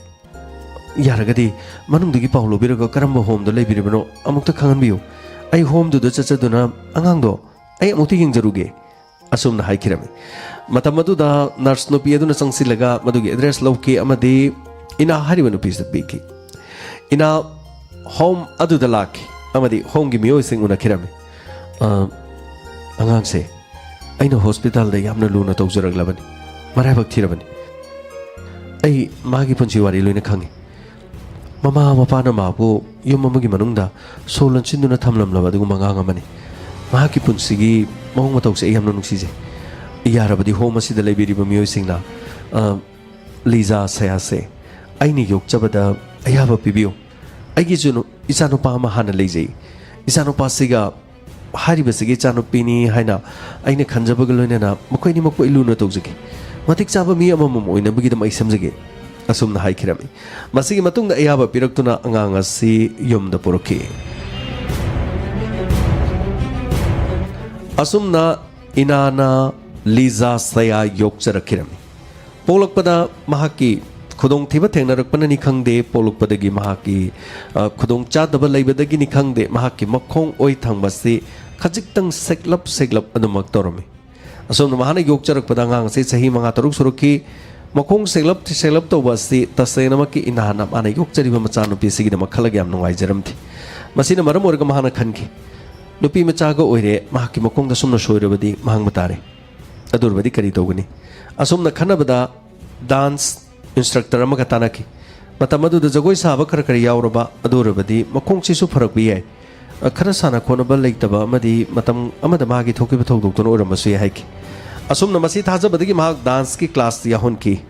"ꯌꯥꯔꯒꯗꯤ ꯃꯅꯨꯡꯗꯒꯤ ꯄꯥꯎ ꯂꯧꯕꯤꯔꯒ ꯀꯔꯝꯕ ꯍꯣꯝꯗ ꯂꯩꯕꯤꯔꯤꯕꯅꯣ ꯑꯃꯨꯛꯇ ꯈꯪꯍꯟꯕꯤꯌꯨ꯫ ꯑꯩ ꯍꯣꯝꯗꯨꯗ ꯆꯠꯆꯗꯨꯅ ꯑꯉꯥꯡꯗꯣ ꯑꯩ ꯑꯃꯨꯛꯇ ꯌꯦꯡꯖꯔꯨꯒꯦ꯫" ꯑꯁꯨꯝꯅ ꯍꯥꯏꯈꯤꯔꯝꯃꯤ꯫ ꯃꯇꯝ ꯑꯗꯨꯗ ꯅꯔꯁ ꯅꯨꯄꯤ ꯑꯗꯨꯅ ꯆꯪꯁꯤꯜꯂꯒ ꯃꯗꯨꯒꯤ ꯑꯦꯗ꯭ꯔꯦꯁ ꯂꯧꯈꯤ ꯑꯃꯗꯤ ꯏꯅꯥ ꯍꯥꯏꯔꯤꯕ ꯅꯨꯄꯤꯁꯤꯗ ꯄꯤꯈꯤ꯫ ꯏꯅꯥ ꯍꯣꯝ ꯑꯗꯨꯗ ꯂꯥꯛꯈꯤ ꯑꯃꯗꯤ ꯍꯣꯝꯒꯤ ꯃꯤꯑꯣꯏꯁꯤꯡ ꯎꯅꯈꯤꯔꯝꯃꯤ꯫ "ꯑ, ꯑꯉꯥꯡꯁꯦ ꯑꯩꯅ ꯍꯣꯁꯄꯤꯇꯥꯜꯗ ꯌꯥꯝꯅ ꯂꯨꯅ ꯇꯧꯖꯔꯛꯂꯕꯅꯤ, ꯃꯔꯥꯏꯕꯛ ꯊꯤꯔꯕꯅꯤ꯫ ꯑꯩ ꯃꯥꯒꯤ ꯄꯨꯟꯁꯤ ꯋꯥꯔꯤ ꯂꯣꯏꯅ ꯈꯪꯉꯤ꯫ ꯃꯃꯥ ꯃꯄꯥꯅ ꯃꯍꯥꯛꯄꯨ ꯌꯨꯝ ꯑꯃꯒꯤ ꯃꯅꯨꯡꯗ ꯁꯣ ꯂꯣꯟꯁꯤꯟꯗꯨꯅ ꯊꯝꯂꯝꯂꯕ ꯑꯗꯨꯒꯨꯝꯕ ꯑꯉꯥꯡ ꯑꯃꯅꯤ꯫ ꯃꯍꯥꯛꯀꯤ ꯄꯨꯟꯁꯤꯒꯤ ꯃꯑꯣꯡ ꯃꯇꯧꯁꯦ ꯑꯩ ꯌꯥꯝꯅ ꯅꯨꯡꯁꯤꯖꯩ꯫ ꯌꯥꯔꯕꯗꯤ ꯍꯣꯝ ꯑꯁꯤꯗ ꯂꯩꯕꯤꯔꯤꯕ ꯃꯤꯑꯣꯏꯁꯤꯡꯅ, ꯑ, ꯂꯤꯖꯥ ꯁꯌꯥꯁꯦ ꯑꯩꯅ ꯌꯣꯛꯆꯕꯗ ꯑꯌꯥꯕ ꯄꯤꯕꯤꯌꯨ꯫ ꯑꯩꯒꯤꯁꯨ ꯅꯨ- ꯏꯆꯥꯅꯨꯄꯥ ꯑꯃ ꯍꯥꯟꯅ ꯂꯩꯖꯩ꯫ ꯏꯆꯥꯅꯨꯄꯥꯁꯤꯒ ꯍꯥꯏꯔꯤꯕꯁꯤꯒꯤ ꯏꯆꯥꯅꯨꯄꯤꯅꯤ ꯍꯥꯏꯅ ꯑꯩꯅ ꯈꯟꯖꯕꯒ ꯂꯣꯏꯅꯅ ꯃꯈꯣꯏ ꯑꯅꯤꯃꯛꯄꯨ ꯑꯩ ꯂꯨꯅ ꯇꯧꯖꯒꯦ꯫ ꯃꯇꯤꯛ ꯆꯥꯕ ꯃꯤ ꯑꯃꯃꯝ ꯑꯣꯏꯅꯕꯒꯤꯗꯃꯛ ꯑꯩ ꯁꯦꯝꯖꯒꯦ, ꯑꯁꯨꯝꯅ ꯍꯥꯏꯈꯤꯔꯝꯃꯤ꯫ ꯃꯁꯤꯒꯤ ꯃꯇꯨꯡꯗ ꯑꯌꯥꯕ ꯄꯤꯔꯛꯇꯨꯅ ꯑꯉꯥꯡ ꯑꯁꯤ ꯌꯨꯝꯗ ꯄꯨꯔꯛꯈꯤ꯫ ꯑꯁꯨꯝꯅ ꯏꯅꯥꯅ ꯂꯤꯖꯥ ꯁꯌꯥ ꯌꯣꯛꯆꯔꯛꯈꯤꯔꯝꯃꯤ꯫ ꯄꯣꯛꯂꯛꯄꯗ ꯃꯍꯥꯛꯀꯤ ꯈꯨꯗꯣꯡꯊꯤꯕ ꯊꯦꯡꯅꯔꯛꯄꯅꯅꯤ ꯈꯪꯗꯦ, ꯄꯣꯛꯂꯛꯄꯗꯒꯤ ꯃꯍꯥꯛꯀꯤ, ꯑ, ꯈꯨꯗꯣꯡꯆꯥꯗꯕ ꯂꯩꯕꯗꯒꯤꯅꯤ ꯈꯪꯗꯦ, ꯃꯍꯥꯛꯀꯤ ꯃꯈꯣꯡ ꯑꯣꯏ ꯊꯪꯕꯁꯤ ꯈꯖꯤꯛꯇꯪ ꯁꯦꯛꯂꯞ ꯁꯦꯛꯂꯞ ꯑꯗꯨꯃꯛ ꯇꯧꯔꯝꯃꯤ꯫ ꯑꯁꯣꯝꯅ ꯃꯍꯥꯛꯅ ꯌꯣꯛꯆꯔꯛꯄꯗ ꯑꯉꯥꯡ ꯑꯁꯤ ꯆꯍꯤ ꯃꯉꯥ ꯇꯔꯨꯛ ꯁꯨꯔꯛꯈꯤ꯫ ꯃꯈꯣꯡ ꯁꯦꯛꯂꯞ ꯁꯦꯛꯂꯞ ꯇꯧꯕ ꯑꯁꯤ ꯇꯁꯦꯡꯅꯃꯛꯀꯤ ꯏꯅꯥꯅ ꯃꯥꯅ ꯌꯣꯛꯆꯔꯤꯕ ꯃꯆꯥꯅꯨꯄꯤ ꯑꯁꯤꯒꯤꯗꯃꯛ ꯈꯜꯂꯒ ꯌꯥꯝ ꯅꯨꯡꯉꯥꯏꯖꯔꯝꯗꯦ꯫ ꯃꯁꯤꯅ ꯃꯔꯝ ꯑꯣꯏꯔꯒ ꯃꯍꯥꯛꯅ ꯈꯟꯈꯤ, "ꯅꯨꯄꯤ ꯃꯆꯥꯒ ꯑꯣꯏꯔꯦ, ꯃꯍꯥꯛꯀꯤ ꯃꯈꯣꯡꯗ ꯁꯨꯝꯅ ꯁꯣꯏꯔꯕꯗꯤ ꯃꯥꯡꯕ ꯇꯥꯔꯦ꯫ ꯑꯗꯨ ꯑꯣꯏꯔꯕꯗꯤ ꯀꯔꯤ ꯇꯧꯒꯅꯤ?" ꯑꯁꯨꯝꯅ ꯈꯟꯅꯕꯗ ꯗꯥꯟꯁ ꯏꯟꯁꯇ꯭ꯔꯛꯇꯔ ꯑꯃꯒ ꯇꯥꯟꯅꯈꯤ꯫ ꯃꯇꯝ ꯑꯗꯨꯗ ꯖꯒꯣꯏ ꯁꯥꯕ ꯈꯔ ꯈꯔ ꯌꯥꯎꯔꯕ ꯑꯗꯨ ꯑꯣꯏꯔꯕꯗꯤ ꯃꯈꯣꯡꯁꯤꯁꯨ ꯐꯔꯛꯄ ꯌꯥꯏ꯫ ꯈꯔ ꯁꯥꯟꯅ ꯈꯣꯠꯅꯕ ꯂꯩꯇꯕ ꯑꯃꯗꯤ ꯃꯇꯝ ꯑꯃꯗ ꯃꯥꯒꯤ ꯊꯣꯛꯈꯤꯕ ꯊꯧꯗꯣꯛꯇꯨꯅ ꯑꯣꯏꯔꯝꯕꯁꯨ ꯌꯥꯏ ꯍꯥꯏꯈꯤ꯫ ꯑꯁꯨꯝꯅ ꯃꯁꯤ ꯊꯥꯖꯕꯗꯒꯤ ꯃꯍꯥꯛ ꯗꯥꯟꯁꯀꯤ ꯀ꯭ꯂꯥꯁ ꯌꯥꯎꯍꯟꯈꯤ꯫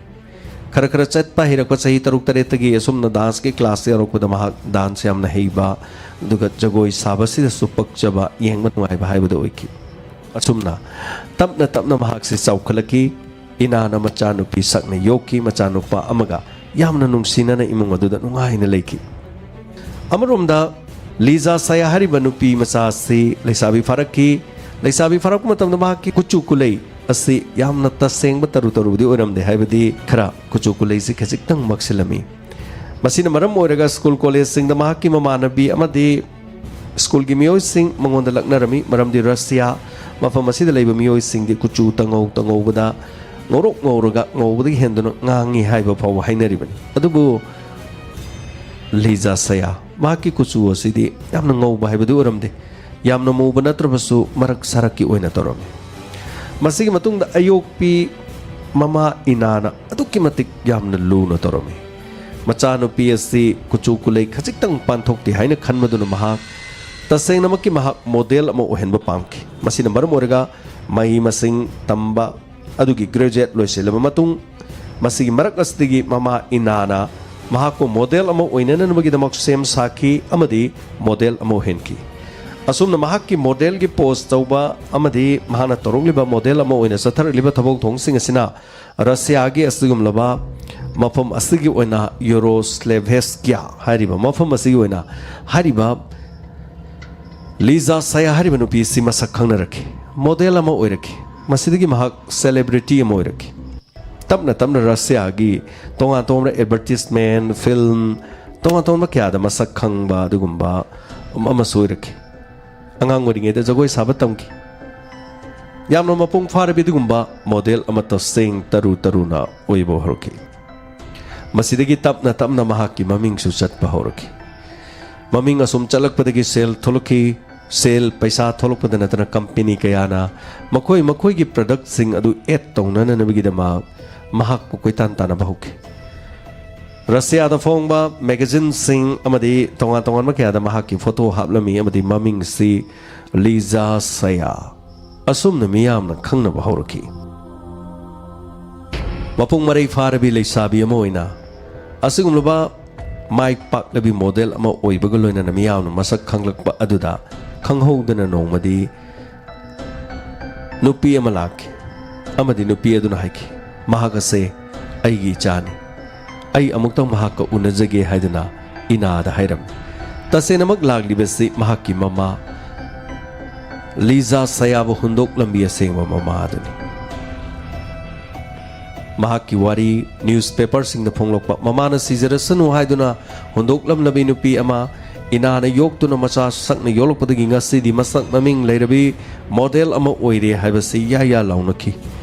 ꯈꯔ ꯈꯔ ꯆꯠꯄ ꯍꯩꯔꯛꯄ ꯆꯍꯤ ꯇꯔꯨꯛ ꯇꯔꯦꯠꯇꯒꯤ ꯑꯁꯨꯝꯅ ꯗꯥꯟꯁꯀꯤ ꯀ꯭ꯂꯥꯁ ꯌꯥꯎꯔꯛꯄꯗ ꯃꯍꯥꯛ ꯗꯥꯟꯁ ꯌꯥꯝꯅ ꯍꯩꯕ, ꯑꯗꯨꯒ ꯖꯒꯣꯏ ꯁꯥꯕꯁꯤꯗꯁꯨ ꯄꯛꯆꯕ, ꯌꯦꯡꯕ ꯅꯨꯡꯉꯥꯏꯕ ꯍꯥꯏꯕꯗꯨ ꯑꯣꯏꯈꯤ꯫ ꯑꯁꯨꯝꯅ ꯇꯞꯅ ꯇꯞꯅ ꯃꯍꯥꯛꯁꯤ ꯆꯥꯎꯈꯠꯂꯛꯈꯤ꯫ ꯏꯅꯥꯅ ꯃꯆꯥꯅꯨꯄꯤ ꯁꯛꯅ ꯌꯣꯛꯈꯤ, ꯃꯆꯥꯅꯨꯄꯥ ꯑꯃꯒ ꯌꯥꯝꯅ ꯅꯨꯡꯁꯤꯅꯅ ꯏꯃꯨꯡ ꯑꯗꯨꯗ ꯅꯨꯡꯉꯥꯏꯅ ꯂꯩꯈꯤ꯫ ꯑꯃꯔꯣꯝꯗ ꯂꯤꯖꯥ ꯁꯌꯥ ꯍꯥꯏꯔꯤꯕ ꯅꯨꯄꯤ ꯃꯆꯥ ꯑꯁꯤ ꯂꯩꯁꯥꯕꯤ ꯐꯥꯔꯛꯈꯤ꯫ ꯂꯩꯁꯥꯕꯤ ꯐꯥꯔꯛꯄ ꯃꯇꯝꯗ ꯃꯍꯥꯛꯀꯤ ꯀꯨꯆꯨ ꯀꯨꯂꯩ ꯑꯁꯤ ꯌꯥꯝꯅ ꯇꯁꯦꯡꯕ ꯇꯔꯨ ꯇꯔꯨꯕꯗꯤ ꯑꯣꯏꯔꯝꯗꯦ, ꯍꯥꯏꯕꯗꯤ ꯈꯔ ꯀꯨꯆꯨ ꯀꯨꯂꯩꯁꯤ ꯈꯖꯤꯛꯇꯪ ꯃꯛꯁꯤꯜꯂꯝꯃꯤ꯫ ꯃꯁꯤꯅ ꯃꯔꯝ ꯑꯣꯏꯔꯒ ꯁ꯭ꯀꯨꯜ ꯀꯣꯂꯦꯖꯁꯤꯡꯗ ꯃꯍꯥꯛꯀꯤ ꯃꯃꯥꯟꯅꯕꯤ ꯑꯃꯗꯤ ꯁ꯭ꯀꯨꯜꯒꯤ ꯃꯤꯑꯣꯏꯁꯤꯡ ꯃꯉꯣꯟꯗ ꯂꯛꯅꯔꯝꯃꯤ, ꯃꯔꯝꯗꯤ ꯔꯁꯤꯌꯥ ꯃꯐꯝ ꯑꯁꯤꯗ ꯂꯩꯕ ꯃꯤꯑꯣꯏꯁꯤꯡꯗꯤ ꯀꯨꯆꯨ ꯇꯉꯧ ꯇꯉꯧꯕꯗ ꯉꯧꯔꯣꯛ ꯉꯧꯔꯒ ꯉꯧꯕꯗꯒꯤ ꯍꯦꯟꯗꯨꯅ ꯉꯥꯡꯉꯤ ꯍꯥꯏꯕ ꯐꯥꯎꯕ ꯍꯥꯏꯅꯔꯤꯕꯅꯤ꯫ ꯑꯗꯨꯕꯨ ꯂꯤꯖꯥ ꯁꯌꯥ ꯃꯍꯥꯛꯀꯤ ꯀꯨꯆꯨ ꯑꯁꯤꯗꯤ ꯌꯥꯝꯅ ꯉꯧꯕ ꯍꯥꯏꯕꯗꯨ ꯑꯣꯏꯔꯝꯗꯦ, ꯌꯥꯝꯅ ꯃꯨꯕ ꯅꯠꯇ꯭ꯔꯕꯁꯨ ꯃꯔꯛ ꯁꯥꯔꯛꯀꯤ ꯑꯣꯏꯅ ꯇꯧꯔꯝꯃꯤ꯫ ꯃꯁꯤꯒꯤ ꯃꯇꯨꯡꯗ ꯑꯌꯣꯛꯄꯤ ꯃꯃꯥ ꯏꯅꯥꯅ ꯑꯗꯨꯛꯀꯤ ꯃꯇꯤꯛ ꯌꯥꯝꯅ ꯂꯨꯅ ꯇꯧꯔꯝꯃꯤ꯫ ꯃꯆꯥꯅꯨꯄꯤ ꯑꯁꯤ ꯀꯨꯆꯨ ꯀꯨꯂꯩ ꯈꯖꯤꯛꯇꯪ ꯄꯥꯟꯊꯣꯛꯇꯦ ꯍꯥꯏꯅ ꯈꯟꯕꯗꯨꯅ ꯃꯍꯥꯛ ꯇꯁꯦꯡꯅꯃꯛꯀꯤ ꯃꯍꯥꯛ ꯃꯣꯗꯦꯜ ꯑꯃ ꯑꯣꯏꯍꯟꯕ ꯄꯥꯝꯈꯤ꯫ ꯃꯁꯤꯅ ꯃꯔꯝ ꯑꯣꯏꯔꯒ ꯃꯍꯩ ꯃꯁꯤꯡ ꯇꯝꯕ ꯑꯗꯨꯒꯤ ꯒ꯭ꯔꯦꯖꯨꯑꯦꯠ ꯂꯣꯏꯁꯤꯜꯂꯕ ꯃꯇꯨꯡ, ꯃꯁꯤꯒꯤ ꯃꯔꯛ ꯑꯁꯤꯗꯒꯤ ꯃꯃꯥ ꯏꯅꯥꯅ ꯃꯍꯥꯛꯄꯨ ꯃꯣꯗꯦꯜ ꯑꯃ ꯑꯣꯏꯅꯅꯕꯒꯤꯗꯃꯛ ꯁꯦꯝ ꯁꯥꯈꯤ ꯑꯃꯗꯤ ꯃꯣꯗꯦꯜ ꯑꯃ ꯑꯣꯏꯍꯟꯈꯤ꯫ ꯑꯁꯨꯝꯅ ꯃꯍꯥꯛꯀꯤ ꯃꯣꯗꯦꯜꯒꯤ ꯄꯣꯁ ꯇꯧꯕ ꯑꯃꯗꯤ ꯃꯍꯥꯛꯅ ꯇꯧꯔꯛꯂꯤꯕ ꯃꯣꯗꯦꯜ ꯑꯃ ꯑꯣꯏꯅ ꯆꯠꯊꯔꯛꯂꯤꯕ ꯊꯕꯛ ꯊꯧꯑꯣꯡꯁꯤꯡ ꯑꯁꯤꯅ ꯔꯁꯤꯌꯥꯒꯤ ꯑꯁꯤꯒꯨꯝꯂꯕ ꯃꯐꯝ ꯑꯁꯤꯒꯤ ꯑꯣꯏꯅ ꯌꯨꯔꯣꯁ꯭ꯂꯦꯚꯦꯁ꯭ꯀꯤꯌꯥ ꯍꯥꯏꯔꯤꯕ ꯃꯐꯝ ꯑꯁꯤꯒꯤ ꯑꯣꯏꯅ ꯍꯥꯏꯔꯤꯕ ꯂꯤꯖꯥ ꯁꯌꯥ ꯍꯥꯏꯔꯤꯕ ꯅꯨꯄꯤ ꯑꯁꯤ ꯃꯁꯛ ꯈꯪꯅꯔꯛꯈꯤ꯫ ꯃꯣꯗꯦꯜ ꯑꯃ ꯑꯣꯏꯔꯛꯈꯤ꯫ ꯃꯁꯤꯗꯒꯤ ꯃꯍꯥꯛ ꯁꯦꯂꯦꯕ꯭ꯔꯤꯇꯤ ꯑꯃ ꯑꯣꯏꯔꯛꯈꯤ꯫ ꯇꯞꯅ ꯇꯞꯅ ꯔꯁꯤꯌꯥꯒꯤ ꯇꯣꯉꯥꯟ ꯇꯣꯉꯥꯟꯕ ꯑꯦꯗꯚꯔꯇꯤꯁꯃꯦꯟ, ꯐꯤꯜꯝ, ꯇꯣꯉꯥꯟ ꯇꯣꯉꯥꯟꯕ ꯀꯌꯥꯗ ꯃꯁꯛ ꯈꯪꯕ ꯑꯗꯨꯒꯨꯝꯕ ꯑꯃꯁꯨ ꯑꯣꯏꯔꯛꯈꯤ꯫ ꯑꯉꯥꯡ ꯑꯣꯏꯔꯤꯉꯩꯗ ꯖꯒꯣꯏ ꯁꯥꯕ ꯇꯝꯈꯤ꯫ ꯌꯥꯝꯅ ꯃꯄꯨꯡ ꯐꯥꯔꯕꯤ ꯑꯗꯨꯒꯨꯝꯕ ꯃꯣꯗꯦꯜ ꯑꯃ ꯇꯁꯦꯡ ꯇꯔꯨ ꯇꯔꯨꯅ ꯑꯣꯏꯕ ꯍꯧꯔꯛꯈꯤ꯫ ꯃꯁꯤꯗꯒꯤ ꯇꯞꯅ ꯇꯞꯅ ꯃꯍꯥꯛꯀꯤ ꯃꯃꯤꯡꯁꯨ ꯆꯠꯄ ꯍꯧꯔꯛꯈꯤ꯫ ꯃꯃꯤꯡ ꯑꯁꯨꯝ ꯆꯠꯂꯛꯄꯗꯒꯤ ꯁꯦꯜ ꯊꯣꯛꯂꯛꯈꯤ꯫ ꯁꯦꯜ, ꯄꯩꯁꯥ ꯊꯣꯛꯂꯛꯄꯗ ꯅꯠꯇꯅ ꯀꯝꯄꯦꯅꯤ ꯀꯌꯥꯅ ꯃꯈꯣꯏ ꯃꯈꯣꯏꯒꯤ ꯄ꯭ꯔꯗꯛꯁꯤꯡ ꯑꯗꯨ ꯑꯦꯗ ꯇꯧꯅꯅꯕꯒꯤꯗꯃꯛ ꯃꯍꯥꯛꯄꯨ ꯀꯣꯏꯇꯥꯟ ꯇꯥꯟꯅꯕ ꯍꯧꯈꯤ꯫ ꯔꯁꯤꯌꯥꯗ ꯐꯣꯡꯕ ꯃꯦꯒꯥꯖꯤꯟꯁꯤꯡ ꯑꯃꯗꯤ ꯇꯣꯉꯥꯟ ꯇꯣꯉꯥꯟꯕ ꯀꯌꯥꯗ ꯃꯍꯥꯛꯀꯤ ꯐꯣꯇꯣ ꯍꯥꯞꯂꯝꯃꯤ ꯑꯃꯗꯤ ꯃꯃꯤꯡꯁꯤ ꯂꯤꯖꯥ ꯁꯌꯥ ꯑꯁꯨꯝꯅ ꯃꯤꯌꯥꯝꯅ ꯈꯪꯅꯕ ꯍꯧꯔꯛꯈꯤ꯫ ꯃꯄꯨꯡ ꯃꯔꯩ ꯐꯥꯔꯕꯤ ꯂꯩꯁꯥꯕꯤ ꯑꯃ ꯑꯣꯏꯅ ꯑꯁꯤꯒꯨꯝꯂꯕ ꯃꯥꯏ ꯄꯥꯛꯂꯕꯤ ꯃꯣꯗꯦꯜ ꯑꯃ ꯑꯣꯏꯕꯒ ꯂꯣꯏꯅꯅ ꯃꯤꯌꯥꯝꯅ ꯃꯁꯛ ꯈꯪꯂꯛꯄ ꯑꯗꯨꯗ ꯈꯪꯍꯧꯗꯅ ꯅꯣꯡꯃꯗꯤ ꯅꯨꯄꯤ ꯑꯃ ꯂꯥꯛꯈꯤ ꯑꯃꯗꯤ ꯅꯨꯄꯤ ꯑꯗꯨꯅ ꯍꯥꯏꯈꯤ, "ꯃꯍꯥꯛ ꯑꯁꯦ ꯑꯩꯒꯤ ꯏꯆꯥꯅꯤ꯫ ꯑꯩ ꯑꯃꯨꯛꯇꯪ ꯃꯍꯥꯛꯀ ꯎꯅꯖꯒꯦ" ꯍꯥꯏꯗꯨꯅ ꯏꯅꯥꯗ ꯍꯥꯏꯔꯝꯃꯤ꯫ ꯇꯁꯦꯡꯅꯃꯛ ꯂꯥꯛꯂꯤꯕꯁꯤ ꯃꯍꯥꯛꯀꯤ ꯃꯃꯥ ꯂꯤꯖꯥ ꯁꯌꯥꯕꯨ ꯍꯨꯟꯗꯣꯛꯂꯝꯕꯤ ꯑꯁꯦꯡꯕ ꯃꯃꯥ ꯑꯗꯨꯅꯤ꯫ ꯃꯍꯥꯛꯀꯤ ꯋꯥꯔꯤ ꯅ꯭ꯌꯨꯁꯄꯦꯄꯔꯁꯤꯡꯗ ꯐꯣꯡꯂꯛꯄ, ꯃꯃꯥꯅ ꯁꯤꯖꯔꯁꯅꯨ ꯍꯥꯏꯗꯨꯅ ꯍꯨꯟꯗꯣꯛꯂꯝꯂꯕꯤ ꯅꯨꯄꯤ ꯑꯃ, ꯏꯅꯥꯅ ꯌꯣꯛꯇꯨꯅ ꯃꯆꯥ ꯁꯛꯅ ꯌꯣꯛꯂꯛꯄꯗꯒꯤ ꯉꯁꯤꯗꯤ ꯃꯁꯛ ꯃꯃꯤꯡ ꯂꯩꯔꯕꯤ ꯃꯣꯗꯦꯜ ꯑꯃ ꯑꯣꯏꯔꯦ ꯍꯥꯏꯕꯁꯤ ꯌꯥ ꯌꯥ ꯂꯥꯎꯅꯈꯤ꯫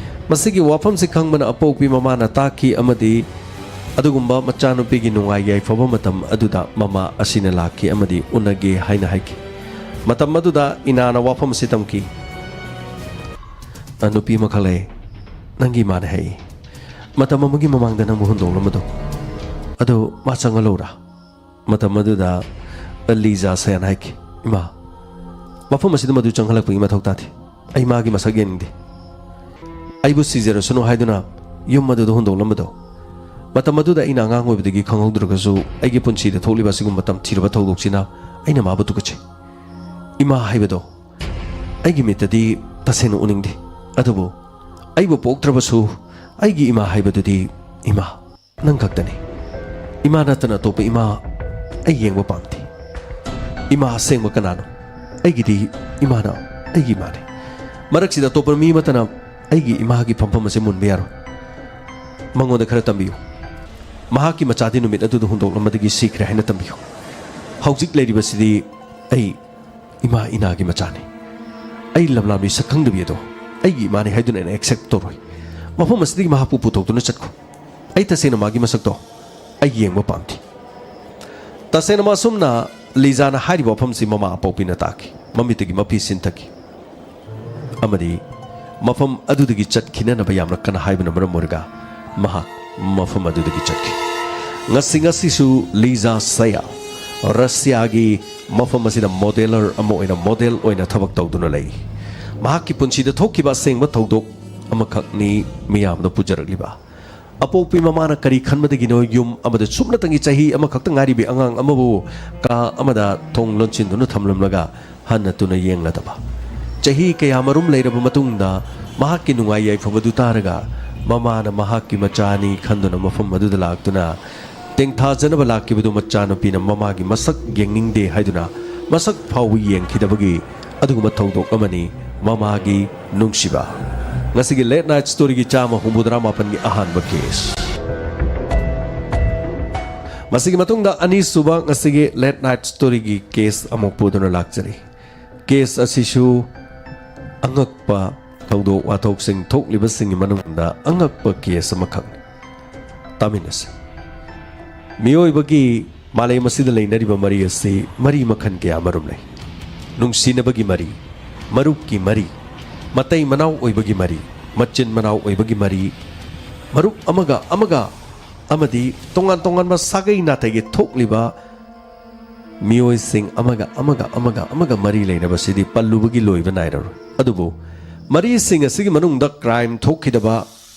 ꯃꯁꯤꯒꯤ ꯋꯥꯐꯝꯁꯤ ꯈꯪꯕꯅ ꯑꯄꯣꯛꯄꯤ ꯃꯃꯥꯅ ꯇꯥꯛꯈꯤ ꯑꯃꯗꯤ ꯑꯗꯨꯒꯨꯝꯕ ꯃꯆꯥꯅꯨꯄꯤꯒꯤ ꯅꯨꯡꯉꯥꯏ ꯌꯥꯏꯐꯕ ꯃꯇꯝ ꯑꯗꯨꯗ ꯃꯃꯥ ꯑꯁꯤꯅ ꯂꯥꯛꯈꯤ ꯑꯃꯗꯤ ꯎꯅꯒꯦ ꯍꯥꯏꯅ ꯍꯥꯏꯈꯤ꯫ ꯃꯇꯝ ꯑꯗꯨꯗ ꯏꯅꯥꯅ ꯋꯥꯐꯝ ꯑꯁꯤ ꯇꯝꯈꯤ, "ꯑ, ꯅꯨꯄꯤ ꯑꯃꯈꯛ ꯂꯩ, ꯅꯪꯒꯤ ꯏꯃꯥꯅ ꯍꯥꯏ, ꯃꯇꯝ ꯑꯃꯒꯤ ꯃꯃꯥꯡꯗ ꯅꯪꯕꯨ ꯍꯨꯟꯗꯣꯛꯂꯝꯕꯗꯣ, ꯑꯗꯨ ꯃꯥ ꯆꯪꯍꯜꯂꯧꯔꯥ?" ꯃꯇꯝ ꯑꯗꯨꯗ ꯂꯤꯖꯥ ꯁꯌꯥꯟ ꯍꯥꯏꯈꯤ, "ꯏꯃꯥ, ꯃꯐꯝ ꯑꯁꯤꯗ ꯃꯗꯨ ꯆꯪꯍꯜꯂꯛꯄꯒꯤ ꯃꯊꯧ ꯇꯥꯗꯦ꯫ ꯑꯩ ꯃꯥꯒꯤ ꯃꯁꯛ ꯌꯦꯡꯅꯤꯡꯗꯦ꯫ ꯑꯩꯕꯨ ꯁꯤꯖꯔꯁꯅꯨ ꯍꯥꯏꯗꯨꯅ ꯌꯨꯝ ꯑꯗꯨꯗ ꯍꯨꯟꯗꯣꯛꯂꯝꯕꯗꯣ, ꯃꯇꯝ ꯑꯗꯨꯗ ꯑꯩꯅ ꯑꯉꯥꯡ ꯑꯣꯏꯕꯗꯒꯤ ꯈꯪꯍꯧꯗ꯭ꯔꯒꯁꯨ, ꯑꯩꯒꯤ ꯄꯨꯟꯁꯤꯗ ꯊꯣꯛꯂꯤꯕ ꯑꯁꯤꯒꯨꯝꯕ ꯇꯝꯊꯤꯔꯕ ꯊꯧꯗꯣꯛꯁꯤꯅ ꯑꯩꯅ ꯃꯥꯕꯨ ꯇꯨꯀꯠꯆꯩ꯫ ꯏꯃꯥ ꯍꯥꯏꯕꯗꯣ ꯑꯩꯒꯤ ꯃꯤꯠꯇꯗꯤ ꯇꯁꯦꯡꯅ ꯎꯅꯤꯡꯗꯦ꯫ ꯑꯗꯨꯕꯨ ꯑꯩꯕꯨ ꯄꯣꯛꯇ꯭ꯔꯕꯁꯨ ꯑꯩꯒꯤ ꯏꯃꯥ ꯍꯥꯏꯕꯗꯨꯗꯤ ꯏꯃꯥ ꯅꯪ ꯈꯛꯇꯅꯤ꯫ ꯏꯃꯥ ꯅꯠꯇꯅ ꯑꯇꯣꯞꯄ ꯏꯃꯥ ꯑꯩ ꯌꯦꯡꯕ ꯄꯥꯝꯗꯦ꯫ ꯏꯃꯥ ꯑꯁꯦꯡꯕ ꯀꯅꯥꯅꯣ? ꯑꯩꯒꯤꯗꯤ ꯏꯃꯥꯅ ꯑꯩꯒꯤ ꯏꯃꯥꯅꯤ꯫ ꯃꯔꯛꯁꯤꯗ ꯑꯇꯣꯞꯄ ꯃꯤ ꯑꯃꯠꯇꯅ ꯑꯩꯒꯤ ꯏꯃꯥꯒꯤ ꯐꯝꯐꯝ ꯑꯁꯤ ꯃꯨꯟꯕ ꯌꯥꯔꯣꯏ꯫ ꯃꯉꯣꯟꯗ ꯈꯔ ꯇꯝꯕꯤꯌꯨ꯫ ꯃꯍꯥꯛꯀꯤ ꯃꯆꯥꯗꯤ ꯅꯨꯃꯤꯠ ꯑꯗꯨꯗ ꯍꯨꯟꯗꯣꯛꯂꯝꯕꯗꯒꯤ ꯁꯤꯈ꯭ꯔꯦ ꯍꯥꯏꯅ ꯇꯝꯕꯤꯌꯨ꯫ ꯍꯧꯖꯤꯛ ꯂꯩꯔꯤꯕꯁꯤꯗꯤ ꯑꯩ ꯏꯃꯥ ꯏꯅꯥꯒꯤ ꯃꯆꯥꯅꯤ꯫ ꯑꯩ ꯂꯝꯂꯥꯝꯕꯤ ꯁꯛ ꯈꯪꯗꯕꯤ ꯑꯗꯣ ꯑꯩꯒꯤ ꯏꯃꯥꯅꯤ ꯍꯥꯏꯗꯨꯅ ꯑꯩꯅ ꯑꯦꯛꯁꯦꯞ ꯇꯧꯔꯣꯏ꯫ ꯃꯐꯝ ꯑꯁꯤꯗꯒꯤ ꯃꯍꯥꯛꯄꯨ ꯄꯨꯊꯣꯛꯇꯨꯅ ꯆꯠꯈꯣ꯫ ꯑꯩ ꯇꯁꯦꯡꯅ ꯃꯥꯒꯤ ꯃꯁꯛꯇꯣ ꯑꯩ ꯌꯦꯡꯕ ꯄꯥꯝꯗꯦ꯫ ꯇꯁꯦꯡꯅ ꯑꯁꯨꯝꯅ ꯂꯤꯖꯥꯅ ꯍꯥꯏꯔꯤꯕ ꯋꯥꯐꯝꯁꯤ ꯃꯃꯥ ꯑꯄꯣꯛꯄꯤꯅ ꯇꯥꯈꯤ꯫ ꯃꯃꯤꯠꯇꯒꯤ ꯃꯄꯤ ꯁꯤꯟꯊꯈꯤ꯫ ꯑꯃꯗꯤ ꯃꯐꯝ ꯑꯗꯨꯗꯒꯤ ꯆꯠꯈꯤꯅꯅꯕ ꯌꯥꯝꯅ ꯀꯟꯅ ꯍꯥꯏꯕꯅ ꯃꯔꯝ ꯑꯣꯏꯔꯒ ꯃꯍꯥꯛ ꯃꯐꯝ ꯑꯗꯨꯗꯒꯤ ꯆꯠꯈꯤ꯫ ꯉꯁꯤ ꯉꯁꯤꯁꯨ ꯂꯤꯖꯥ ꯁꯌꯥ ꯔꯁꯤꯌꯥꯒꯤ ꯃꯐꯝ ꯑꯁꯤꯗ ꯃꯣꯗꯦꯂꯔ ꯑꯃ ꯑꯣꯏꯅ ꯃꯣꯗꯦꯜ ꯑꯣꯏꯅ ꯊꯕꯛ ꯇꯧꯗꯨꯅ ꯂꯩ꯫ ꯃꯍꯥꯛꯀꯤ ꯄꯨꯟꯁꯤꯗ ꯊꯣꯛꯈꯤꯕ ꯑꯁꯦꯡꯕ ꯊꯧꯗꯣꯛ ꯑꯃꯈꯛꯅꯤ ꯃꯤꯌꯥꯝꯗ ꯄꯨꯖꯔꯛꯂꯤꯕ꯫ ꯑꯄꯣꯛꯄꯤ ꯃꯃꯥꯅ ꯀꯔꯤ ꯈꯟꯕꯗꯒꯤꯅꯣ ꯌꯨꯝ ꯑꯃꯗ ꯁꯨꯞꯅꯇꯪꯒꯤ ꯆꯍꯤ ꯑꯃꯈꯛꯇ ꯉꯥꯏꯔꯤꯕꯤ ꯑꯉꯥꯡ ꯑꯃꯕꯨ ꯀꯥ ꯑꯃꯗ ꯊꯣꯡ ꯂꯣꯟꯁꯤꯟꯗꯨꯅ ꯊꯝꯂꯝꯂꯒ ꯍꯟꯅ ꯇꯨꯅ ꯌꯦꯡꯂꯗꯕ? ꯆꯍꯤ ꯀꯌꯥ ꯃꯔꯨꯝ ꯂꯩꯔꯕ ꯃꯇꯨꯡꯗ ꯃꯍꯥꯛꯀꯤ ꯅꯨꯡꯉꯥꯏ ꯌꯥꯏꯐꯕꯗꯨ ꯇꯥꯔꯒ ꯃꯃꯥꯅ ꯃꯍꯥꯛꯀꯤ ꯃꯆꯥꯅꯤ ꯈꯟꯗꯨꯅ ꯃꯐꯝ ꯑꯗꯨꯗ ꯂꯥꯛꯇꯨꯅ ꯇꯦꯡꯊꯥꯖꯅꯕ ꯂꯥꯛꯈꯤꯕꯗꯨ ꯃꯆꯥꯅꯨꯄꯤꯅ ꯃꯃꯥꯒꯤ ꯃꯁꯛ ꯌꯦꯡꯅꯤꯡꯗꯦ ꯍꯥꯏꯗꯨꯅ ꯃꯁꯛ ꯐꯥꯎꯕ ꯌꯦꯡꯈꯤꯗꯕꯒꯤ ꯑꯗꯨꯒꯨꯝꯕ ꯊꯧꯗꯣꯛ ꯑꯃꯅꯤ꯫ ꯃꯃꯥꯒꯤ ꯅꯨꯡꯁꯤꯕ꯫ ꯉꯁꯤꯒꯤ ꯂꯦꯠ ꯅꯥꯏꯠ ꯁ꯭ꯇꯣꯔꯤꯒꯤ ꯆꯥꯝꯃ ꯍꯨꯝꯐꯨꯇꯔꯥ ꯃꯥꯄꯟꯒꯤ ꯑꯍꯥꯟꯕ ꯀꯦꯁ꯫ ꯃꯁꯤꯒꯤ ꯃꯇꯨꯡꯗ ꯑꯅꯤꯁꯨꯕ ꯉꯁꯤꯒꯤ ꯂꯦꯠ ꯅꯥꯏꯠ ꯁ꯭ꯇꯣꯔꯤꯒꯤ ꯀꯦꯁ ꯑꯃꯨꯛ ꯄꯨꯗꯨꯅ ꯂꯥꯛꯆꯔꯤ꯫ ꯀꯦꯁ ꯑꯁꯤꯁꯨ ꯑꯉꯛꯄ ꯊꯧꯗꯣꯛ ꯋꯥꯊꯣꯛꯁꯤꯡ ꯊꯣꯛꯂꯤꯕꯁꯤꯡꯒꯤ ꯃꯅꯨꯡꯗ ꯑꯉꯛꯄ ꯀꯦꯁ ꯑꯃꯈꯛꯅꯤ꯫ ꯇꯥꯃꯤꯟꯅꯁꯤ꯫ ꯃꯤꯑꯣꯏꯕꯒꯤ ꯃꯥꯂꯦꯝ ꯑꯁꯤꯗ ꯂꯩꯅꯔꯤꯕ ꯃꯔꯤ ꯑꯁꯤ ꯃꯔꯤ ꯃꯈꯜ ꯀꯌꯥ ꯑꯃꯔꯣꯝ ꯂꯩ꯫ ꯅꯨꯡꯁꯤꯅꯕꯒꯤ ꯃꯔꯤ, ꯃꯔꯨꯞꯀꯤ ꯃꯔꯤ, ꯃꯇꯩ ꯃꯅꯥꯎ ꯑꯣꯏꯕꯒꯤ ꯃꯔꯤ, ꯃꯆꯤꯟ ꯃꯅꯥꯎ ꯑꯣꯏꯕꯒꯤ ꯃꯔꯤ, ꯃꯔꯨꯞ ꯑꯃꯒ ꯑꯃꯒ ꯑꯃꯗꯤ ꯇꯣꯉꯥꯟ ꯇꯣꯉꯥꯟꯕ ꯁꯥꯒꯩ ꯅꯥꯇꯩꯒꯤ ꯊꯣꯛꯂꯤꯕ ꯃꯤꯑꯣꯏꯁꯤꯡ ꯑꯃꯒ ꯑꯃꯒ ꯑꯃꯒ ꯑꯃꯒ ꯃꯔꯤ ꯂꯩꯅꯕꯁꯤꯗꯤ ꯄꯜꯂꯨꯕꯒꯤ ꯂꯣꯏꯕ ꯅꯥꯏꯔꯔꯣꯏ꯫ ꯑꯗꯨꯕꯨ ꯃꯔꯤꯁꯤꯡ ꯑꯁꯤꯒꯤ ꯃꯅꯨꯡꯗ ꯀ꯭ꯔꯥꯏꯝ ꯊꯣꯛꯈꯤꯗꯕ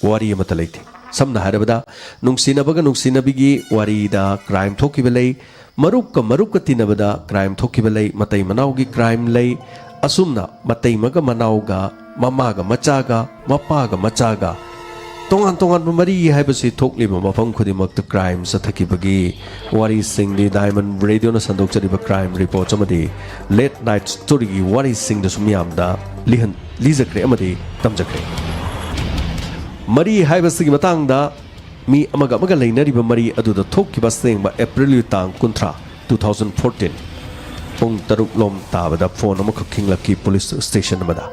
ꯋꯥꯔꯤ ꯑꯃꯠꯇ ꯂꯩꯇꯦ꯫ ꯁꯝꯅ ꯍꯥꯏꯔꯕꯗ, ꯅꯨꯡꯁꯤꯅꯕꯒ ꯅꯨꯡꯁꯤꯅꯕꯤꯒꯤ ꯋꯥꯔꯤꯗ ꯀ꯭ꯔꯥꯏꯝ ꯊꯣꯛꯈꯤꯕ ꯂꯩ, ꯃꯔꯨꯞꯀ ꯃꯔꯨꯞꯀ ꯇꯤꯟꯅꯕꯗ ꯀ꯭ꯔꯥꯏꯝ ꯊꯣꯛꯈꯤꯕ ꯂꯩ, ꯃꯇꯩ ꯃꯅꯥꯎꯒꯤ ꯀ꯭ꯔꯥꯏꯝ ꯂꯩ꯫ ꯑꯁꯨꯝꯅ ꯃꯇꯩꯃꯒ ꯃꯅꯥꯎꯒ, ꯃꯃꯥꯒ ꯃꯆꯥꯒ, ꯃꯄꯥꯒ ꯃꯆꯥꯒ, ꯇꯣꯉꯥꯟ ꯇꯣꯉꯥꯟꯕ ꯃꯔꯤ ꯍꯥꯏꯕꯁꯤ ꯊꯣꯛꯂꯤꯕ ꯃꯐꯝ ꯈꯨꯗꯤꯡꯃꯛꯇ ꯀ꯭ꯔꯥꯏꯝ ꯆꯠꯊꯈꯤꯕꯒꯤ ꯋꯥꯔꯤꯁꯤꯡꯗꯤ ꯗꯥꯏꯃꯟ ꯔꯦꯗꯤꯑꯣꯅ ꯁꯟꯗꯣꯛꯆꯔꯤꯕ ꯀ꯭ꯔꯥꯏꯝ ꯔꯤꯄꯣꯔꯠꯁ ꯑꯃꯗꯤ ꯂꯦꯠ ꯅꯥꯏꯠ ꯁ꯭ꯇꯣꯔꯤꯒꯤ ꯋꯥꯔꯤꯁꯤꯡꯗꯁꯨ ꯃꯤꯌꯥꯝꯗ ꯂꯤꯍꯟ-, ꯂꯤꯖꯈ꯭ꯔꯦ ꯑꯃꯗꯤ ꯇꯝꯖꯈ꯭ꯔꯦ꯫ ꯃꯔꯤ ꯍꯥꯏꯕꯁꯤꯒꯤ ꯃꯇꯥꯡꯗ ꯃꯤ ꯑꯃꯒ ꯑꯃꯒ ꯂꯩꯅꯔꯤꯕ ꯃꯔꯤ ꯑꯗꯨꯗ ꯊꯣꯛꯈꯤꯕ ꯑꯁꯦꯡꯕ ꯑꯦꯄ꯭ꯔꯤꯜꯒꯤ ꯇꯥꯡ ꯀꯨꯟꯊ꯭ꯔꯥ, two thousand fourteen, ꯄꯨꯡ ꯇꯔꯨꯛ ꯂꯣꯝ ꯇꯥꯕꯗ ꯐꯣꯟ ꯑꯃꯈꯛ ꯈꯤꯡꯂꯛꯈꯤ ꯄꯨꯂꯤꯁ ꯁ꯭ꯇꯦꯁꯟ ꯑꯃꯗ꯫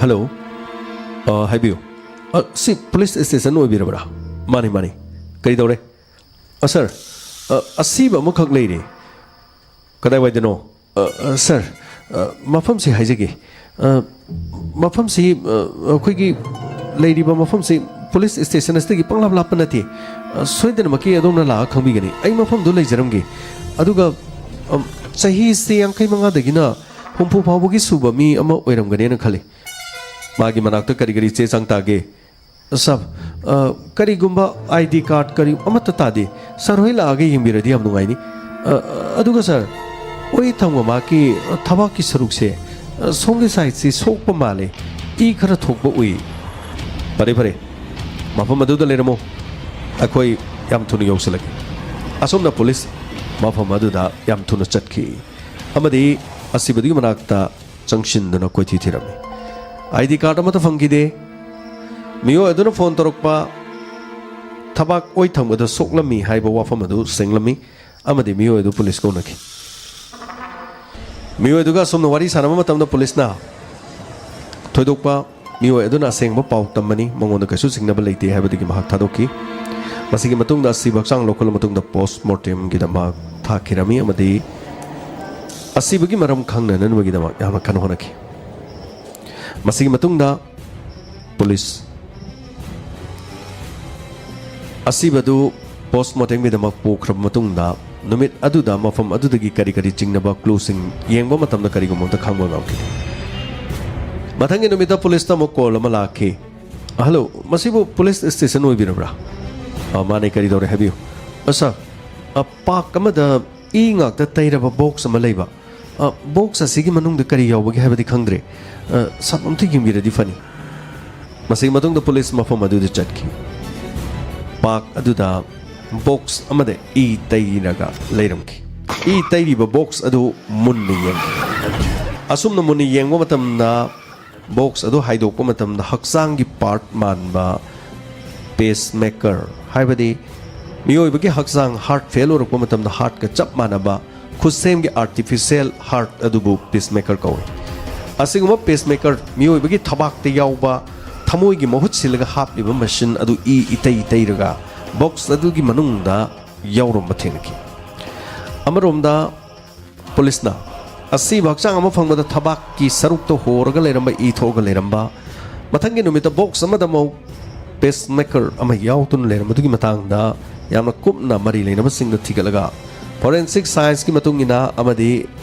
ꯍꯜꯂꯣ꯫ ꯑ, ꯍꯥꯏꯕꯤꯌꯨ꯫ ꯑ, ꯁꯤ ꯄꯨꯂꯤꯁ ꯁ꯭ꯇꯦꯁꯟ ꯑꯣꯏꯕꯤꯔꯕ꯭ꯔꯥ? ꯃꯥꯅꯤ, ꯃꯥꯅꯤ꯫ ꯀꯔꯤ ꯇꯧꯔꯦ? ꯑ, ꯁꯥꯔ, ꯑ, ꯑꯁꯤꯕ ꯑꯃꯈꯛ ꯂꯩꯔꯦ꯫ ꯀꯗꯥꯏꯋꯥꯏꯗꯅꯣ? ꯑ, ꯑ, ꯁꯥꯔ, ꯑ, ꯃꯐꯝꯁꯤ ꯍꯥꯏꯖꯒꯦ꯫ ꯑ, ꯃꯐꯝꯁꯤ, ꯑ, ꯑꯩꯈꯣꯏꯒꯤ ꯂꯩꯔꯤꯕ ꯃꯐꯝꯁꯤ ꯄꯨꯂꯤꯁ ꯁ꯭ꯇꯦꯁꯟ ꯑꯁꯤꯗꯒꯤ ꯄꯪꯂꯥꯞ ꯂꯥꯞꯄ ꯅꯠꯇꯦ꯫ ꯑ, ꯁꯣꯏꯗꯅꯃꯛꯀꯤ ꯑꯗꯣꯝꯅ ꯂꯥꯛꯑ ꯈꯪꯕꯤꯒꯅꯤ꯫ ꯑꯩ ꯃꯐꯝꯗꯨ ꯂꯩꯖꯔꯝꯒꯦ꯫ ꯑꯗꯨꯒ, ꯑꯝ, ꯆꯍꯤꯁꯤ ꯌꯥꯡꯈꯩ ꯃꯉꯥꯗꯒꯤꯅ ꯍꯨꯝꯐꯨ ꯐꯥꯎꯕꯒꯤ ꯁꯨꯕ ꯃꯤ ꯑꯃ ꯑꯣꯏꯔꯝꯒꯅꯦꯅ ꯈꯜꯂꯤ꯫ ꯃꯥꯒꯤ ꯃꯅꯥꯛꯇ ꯀꯔꯤ ꯀꯔꯤ ꯆꯦ ꯆꯥꯡ ꯇꯥꯒꯦ? ꯁꯥꯔ, ꯑ, ꯀꯔꯤꯒꯨꯝꯕ ꯑꯥꯏ ꯗꯤ ꯀꯥꯔꯗ ꯀꯔꯤ ꯑꯃꯠꯇ ꯇꯥꯗꯦ꯫ ꯁꯥꯔ ꯍꯣꯏ ꯂꯥꯛꯑꯒ ꯌꯦꯡꯕꯤꯔꯗꯤ ꯌꯥꯝ ꯅꯨꯡꯉꯥꯏꯅꯤ꯫ ꯑ, ꯑ, ꯑꯗꯨꯒ ꯁꯥꯔ, ꯑꯣꯏ ꯊꯪꯕ ꯃꯍꯥꯛꯀꯤ, ꯑ, ꯊꯕꯥꯛꯀꯤ ꯁꯔꯨꯛꯁꯦ, ꯑ, ꯁꯣꯝꯒꯤ ꯁꯥꯏꯠꯁꯤ ꯁꯣꯛꯄ ꯃꯥꯜꯂꯦ꯫ ꯏ ꯈꯔ ꯊꯣꯛꯄ ꯎꯏ꯫ ꯐꯔꯦ, ꯐꯔꯦ꯫ ꯃꯐꯝ ꯑꯗꯨꯗ ꯂꯩꯔꯝꯃꯣ꯫ ꯑꯩꯈꯣꯏ ꯌꯥꯝ ꯊꯨꯅ ꯌꯧꯁꯤꯜꯂꯛꯀꯦ꯫ ꯑꯁꯣꯝꯅ ꯄꯨꯂꯤꯁ ꯃꯐꯝ ꯑꯗꯨꯗ ꯌꯥꯝ ꯊꯨꯅ ꯆꯠꯈꯤ ꯑꯃꯗꯤ ꯑꯁꯤꯕꯗꯨꯒꯤ ꯃꯅꯥꯛꯇ ꯆꯪꯁꯤꯟꯗꯨꯅ ꯀꯣꯏꯊꯤ ꯊꯤꯔꯝꯃꯤ꯫ ꯑꯥꯏ ꯗꯤ ꯀꯥꯔꯗ ꯑꯃꯠꯇ ꯐꯪꯈꯤꯗꯦ꯫ ꯃꯤꯑꯣꯏ ꯑꯗꯨꯅ ꯐꯣꯟ ꯇꯧꯔꯛꯄ ꯊꯕꯥꯛ ꯑꯣꯏ ꯊꯪꯕꯗ ꯁꯣꯛꯂꯝꯃꯤ ꯍꯥꯏꯕ ꯋꯥꯐꯝ ꯑꯗꯨ ꯁꯦꯡꯂꯝꯃꯤ ꯑꯃꯗꯤ ꯃꯤꯑꯣꯏ ꯑꯗꯨ ꯄꯨꯂꯤꯁ ꯀꯧꯅꯈꯤ꯫ ꯃꯤꯑꯣꯏ ꯑꯗꯨꯒ ꯑꯁꯨꯝꯅ ꯋꯥꯔꯤ ꯁꯥꯟꯅꯕ ꯃꯇꯝꯗ ꯄꯨꯂꯤꯁꯅ ꯊꯣꯏꯗꯣꯛꯄ ꯃꯤꯑꯣꯏ ꯑꯗꯨꯅ ꯑꯁꯦꯡꯕ ꯄꯥꯎ ꯇꯝꯕꯅꯤ, ꯃꯉꯣꯟꯗ ꯀꯩꯁꯨ ꯆꯤꯡꯅꯕ ꯂꯩꯇꯦ ꯍꯥꯏꯕꯗꯒꯤ ꯃꯍꯥꯛ ꯊꯥꯗꯣꯛꯈꯤ꯫ ꯃꯁꯤꯒꯤ ꯃꯇꯨꯡꯗ ꯑꯁꯤꯕ ꯍꯛꯆꯥꯡ ꯂꯧꯈꯠꯂ ꯃꯇꯨꯡꯗ ꯄꯣꯁ ꯃꯣꯔꯇꯦꯝꯒꯤꯗꯃꯛ ꯊꯥꯈꯤꯔꯝꯃꯤ ꯑꯃꯗꯤ ꯑꯁꯤꯕꯒꯤ ꯃꯔꯝ ꯈꯪꯅꯅꯕꯒꯤꯗꯃꯛ ꯌꯥꯝꯅ ꯀꯟꯅ ꯍꯣꯠꯅꯈꯤ꯫ ꯃꯁꯤꯒꯤ ꯃꯇꯨꯡꯗ ꯄꯨꯂꯤꯁ ꯑꯁꯤꯕꯗꯨ ꯄꯣꯁꯃꯣꯔꯇꯦꯝꯒꯤꯗꯃꯛ ꯄꯨꯈ꯭ꯔꯕ ꯃꯇꯨꯡꯗ, ꯅꯨꯃꯤꯠ ꯑꯗꯨꯗ ꯃꯐꯝ ꯑꯗꯨꯗꯒꯤ ꯀꯔꯤ ꯀꯔꯤ ꯆꯤꯡꯅꯕ ꯀ꯭ꯂꯨꯁꯤꯡ ꯌꯦꯡꯕ ꯃꯇꯝꯗ ꯀꯔꯤꯒꯨꯝꯕ ꯑꯃꯠꯇ ꯈꯪꯕ ꯉꯝꯈꯤꯗꯦ꯫ ꯃꯊꯪꯒꯤ ꯅꯨꯃꯤꯠꯇ ꯄꯨꯂꯤꯁꯇ ꯑꯃꯨꯛ ꯀꯣꯜ ꯑꯃ ꯂꯥꯛꯈꯤ꯫ ꯍꯜꯂꯣ, ꯃꯁꯤꯕꯨ ꯄꯨꯂꯤꯁ ꯁ꯭ꯇꯦꯁꯟ ꯑꯣꯏꯕꯤꯔꯕ꯭ꯔꯥ? ꯑ, ꯃꯥꯅꯦ, ꯀꯔꯤ ꯇꯧꯔꯦ ꯍꯥꯏꯕꯤꯌꯨ꯫ ꯑ, ꯁꯥꯔ, ꯑ, ꯄꯥꯛ ꯑꯃꯗ ꯏ ꯉꯥꯛꯇ ꯇꯩꯔꯕ ꯕꯣꯛꯁ ꯑꯃ ꯂꯩꯕ꯫ ꯑ, ꯕꯣꯛꯁ ꯑꯁꯤꯒꯤ ꯃꯅꯨꯡꯗ ꯀꯔꯤ ꯌꯥꯎꯕꯒꯦ ꯍꯥꯏꯕꯗꯤ ꯈꯪꯗ꯭ꯔꯦ꯫ ꯑ, ꯁꯥꯔ, ꯑꯝꯇ ꯌꯦꯡꯕꯤꯔꯗꯤ ꯐꯅꯤ꯫ ꯃꯁꯤꯒꯤ ꯃꯇꯨꯡꯗ ꯄꯨꯂꯤꯁ ꯃꯐꯝ ꯑꯗꯨꯗ ꯆꯠꯈꯤ꯫ ꯄꯥꯛ ꯑꯗꯨꯗ ꯕꯣꯛꯁ ꯑꯃꯗ ꯏ ꯇꯩꯔꯒ ꯂꯩꯔꯝꯈꯤ꯫ ꯏ ꯇꯩꯔꯤꯕ ꯕꯣꯛꯁ ꯑꯗꯨ ꯃꯨꯟꯅ ꯌꯦꯡꯈꯤ꯫ ꯑꯁꯨꯝꯅ ꯃꯨꯟꯅ ꯌꯦꯡꯕ ꯃꯇꯝꯗ ꯕꯣꯛꯁ ꯑꯗꯨ ꯍꯥꯏꯗꯣꯛꯄ ꯃꯇꯝꯗ ꯍꯛꯆꯥꯡꯒꯤ ꯄꯥꯔꯠ ꯃꯥꯟꯕ ꯄꯦꯁꯃꯦꯀꯔ, ꯍꯥꯏꯕꯗꯤ ꯃꯤꯑꯣꯏꯕꯒꯤ ꯍꯛꯆꯥꯡ ꯍꯥꯔꯠ ꯐꯦꯜ ꯑꯣꯏꯔꯛꯄ ꯃꯇꯝꯗ ꯍꯥꯔꯠꯀ ꯆꯞ ꯃꯥꯟꯅꯕ ꯈꯨꯠꯁꯦꯝꯒꯤ ꯑꯥꯔꯇꯤꯐꯤꯁꯤꯌꯦꯜ ꯍꯥꯔꯠ ꯑꯗꯨꯕꯨ ꯄꯦꯁꯃꯦꯀꯔ ꯀꯧꯏ꯫ ꯑꯁꯤꯒꯨꯝꯕ ꯄꯦꯁꯃꯦꯀꯔ, ꯃꯤꯑꯣꯏꯕꯒꯤ ꯊꯕꯥꯛꯇ ꯌꯥꯎꯕ ꯊꯃꯣꯏꯒꯤ ꯃꯍꯨꯠ ꯁꯤꯜꯂꯒ ꯍꯥꯞꯂꯤꯕ ꯃꯦꯁꯤꯟ ꯑꯗꯨ ꯏ ꯏꯇꯩ ꯇꯩꯔꯒ ꯕꯣꯛꯁ ꯑꯗꯨꯒꯤ ꯃꯅꯨꯡꯗ ꯌꯥꯎꯔꯝꯕ ꯊꯦꯡꯅꯈꯤ꯫ ꯑꯃꯔꯣꯝꯗ ꯄꯨꯂꯤꯁꯅ ꯑꯁꯤꯕ ꯍꯛꯆꯥꯡ ꯑꯃ ꯐꯪꯕꯗ ꯊꯕꯥꯛꯀꯤ ꯁꯔꯨꯛꯇ ꯍꯣꯔꯒ ꯂꯩꯔꯝꯕ, ꯏ ꯊꯣꯛꯑꯒ ꯂꯩꯔꯝꯕ, ꯃꯊꯪꯒꯤ ꯅꯨꯃꯤꯠꯇ ꯕꯣꯛꯁ ꯑꯃꯗ ꯑꯃꯨꯛ ꯄꯦꯁꯃꯦꯀꯔ ꯑꯃ ꯌꯥꯎꯗꯨꯅ ꯂꯩꯔꯝꯕꯗꯨꯒꯤ ꯃꯇꯥꯡꯗ ꯌꯥꯝꯅ ꯀꯨꯞꯅ ꯃꯔꯤ ꯂꯩꯅꯕꯁꯤꯡꯗ ꯊꯤꯒꯠꯂꯒ, ꯐꯣꯔꯦꯟꯁꯤꯛ ꯁꯥꯏꯟꯁꯀꯤ ꯃꯇꯨꯡ ꯏꯟꯅ ꯑꯃꯗꯤ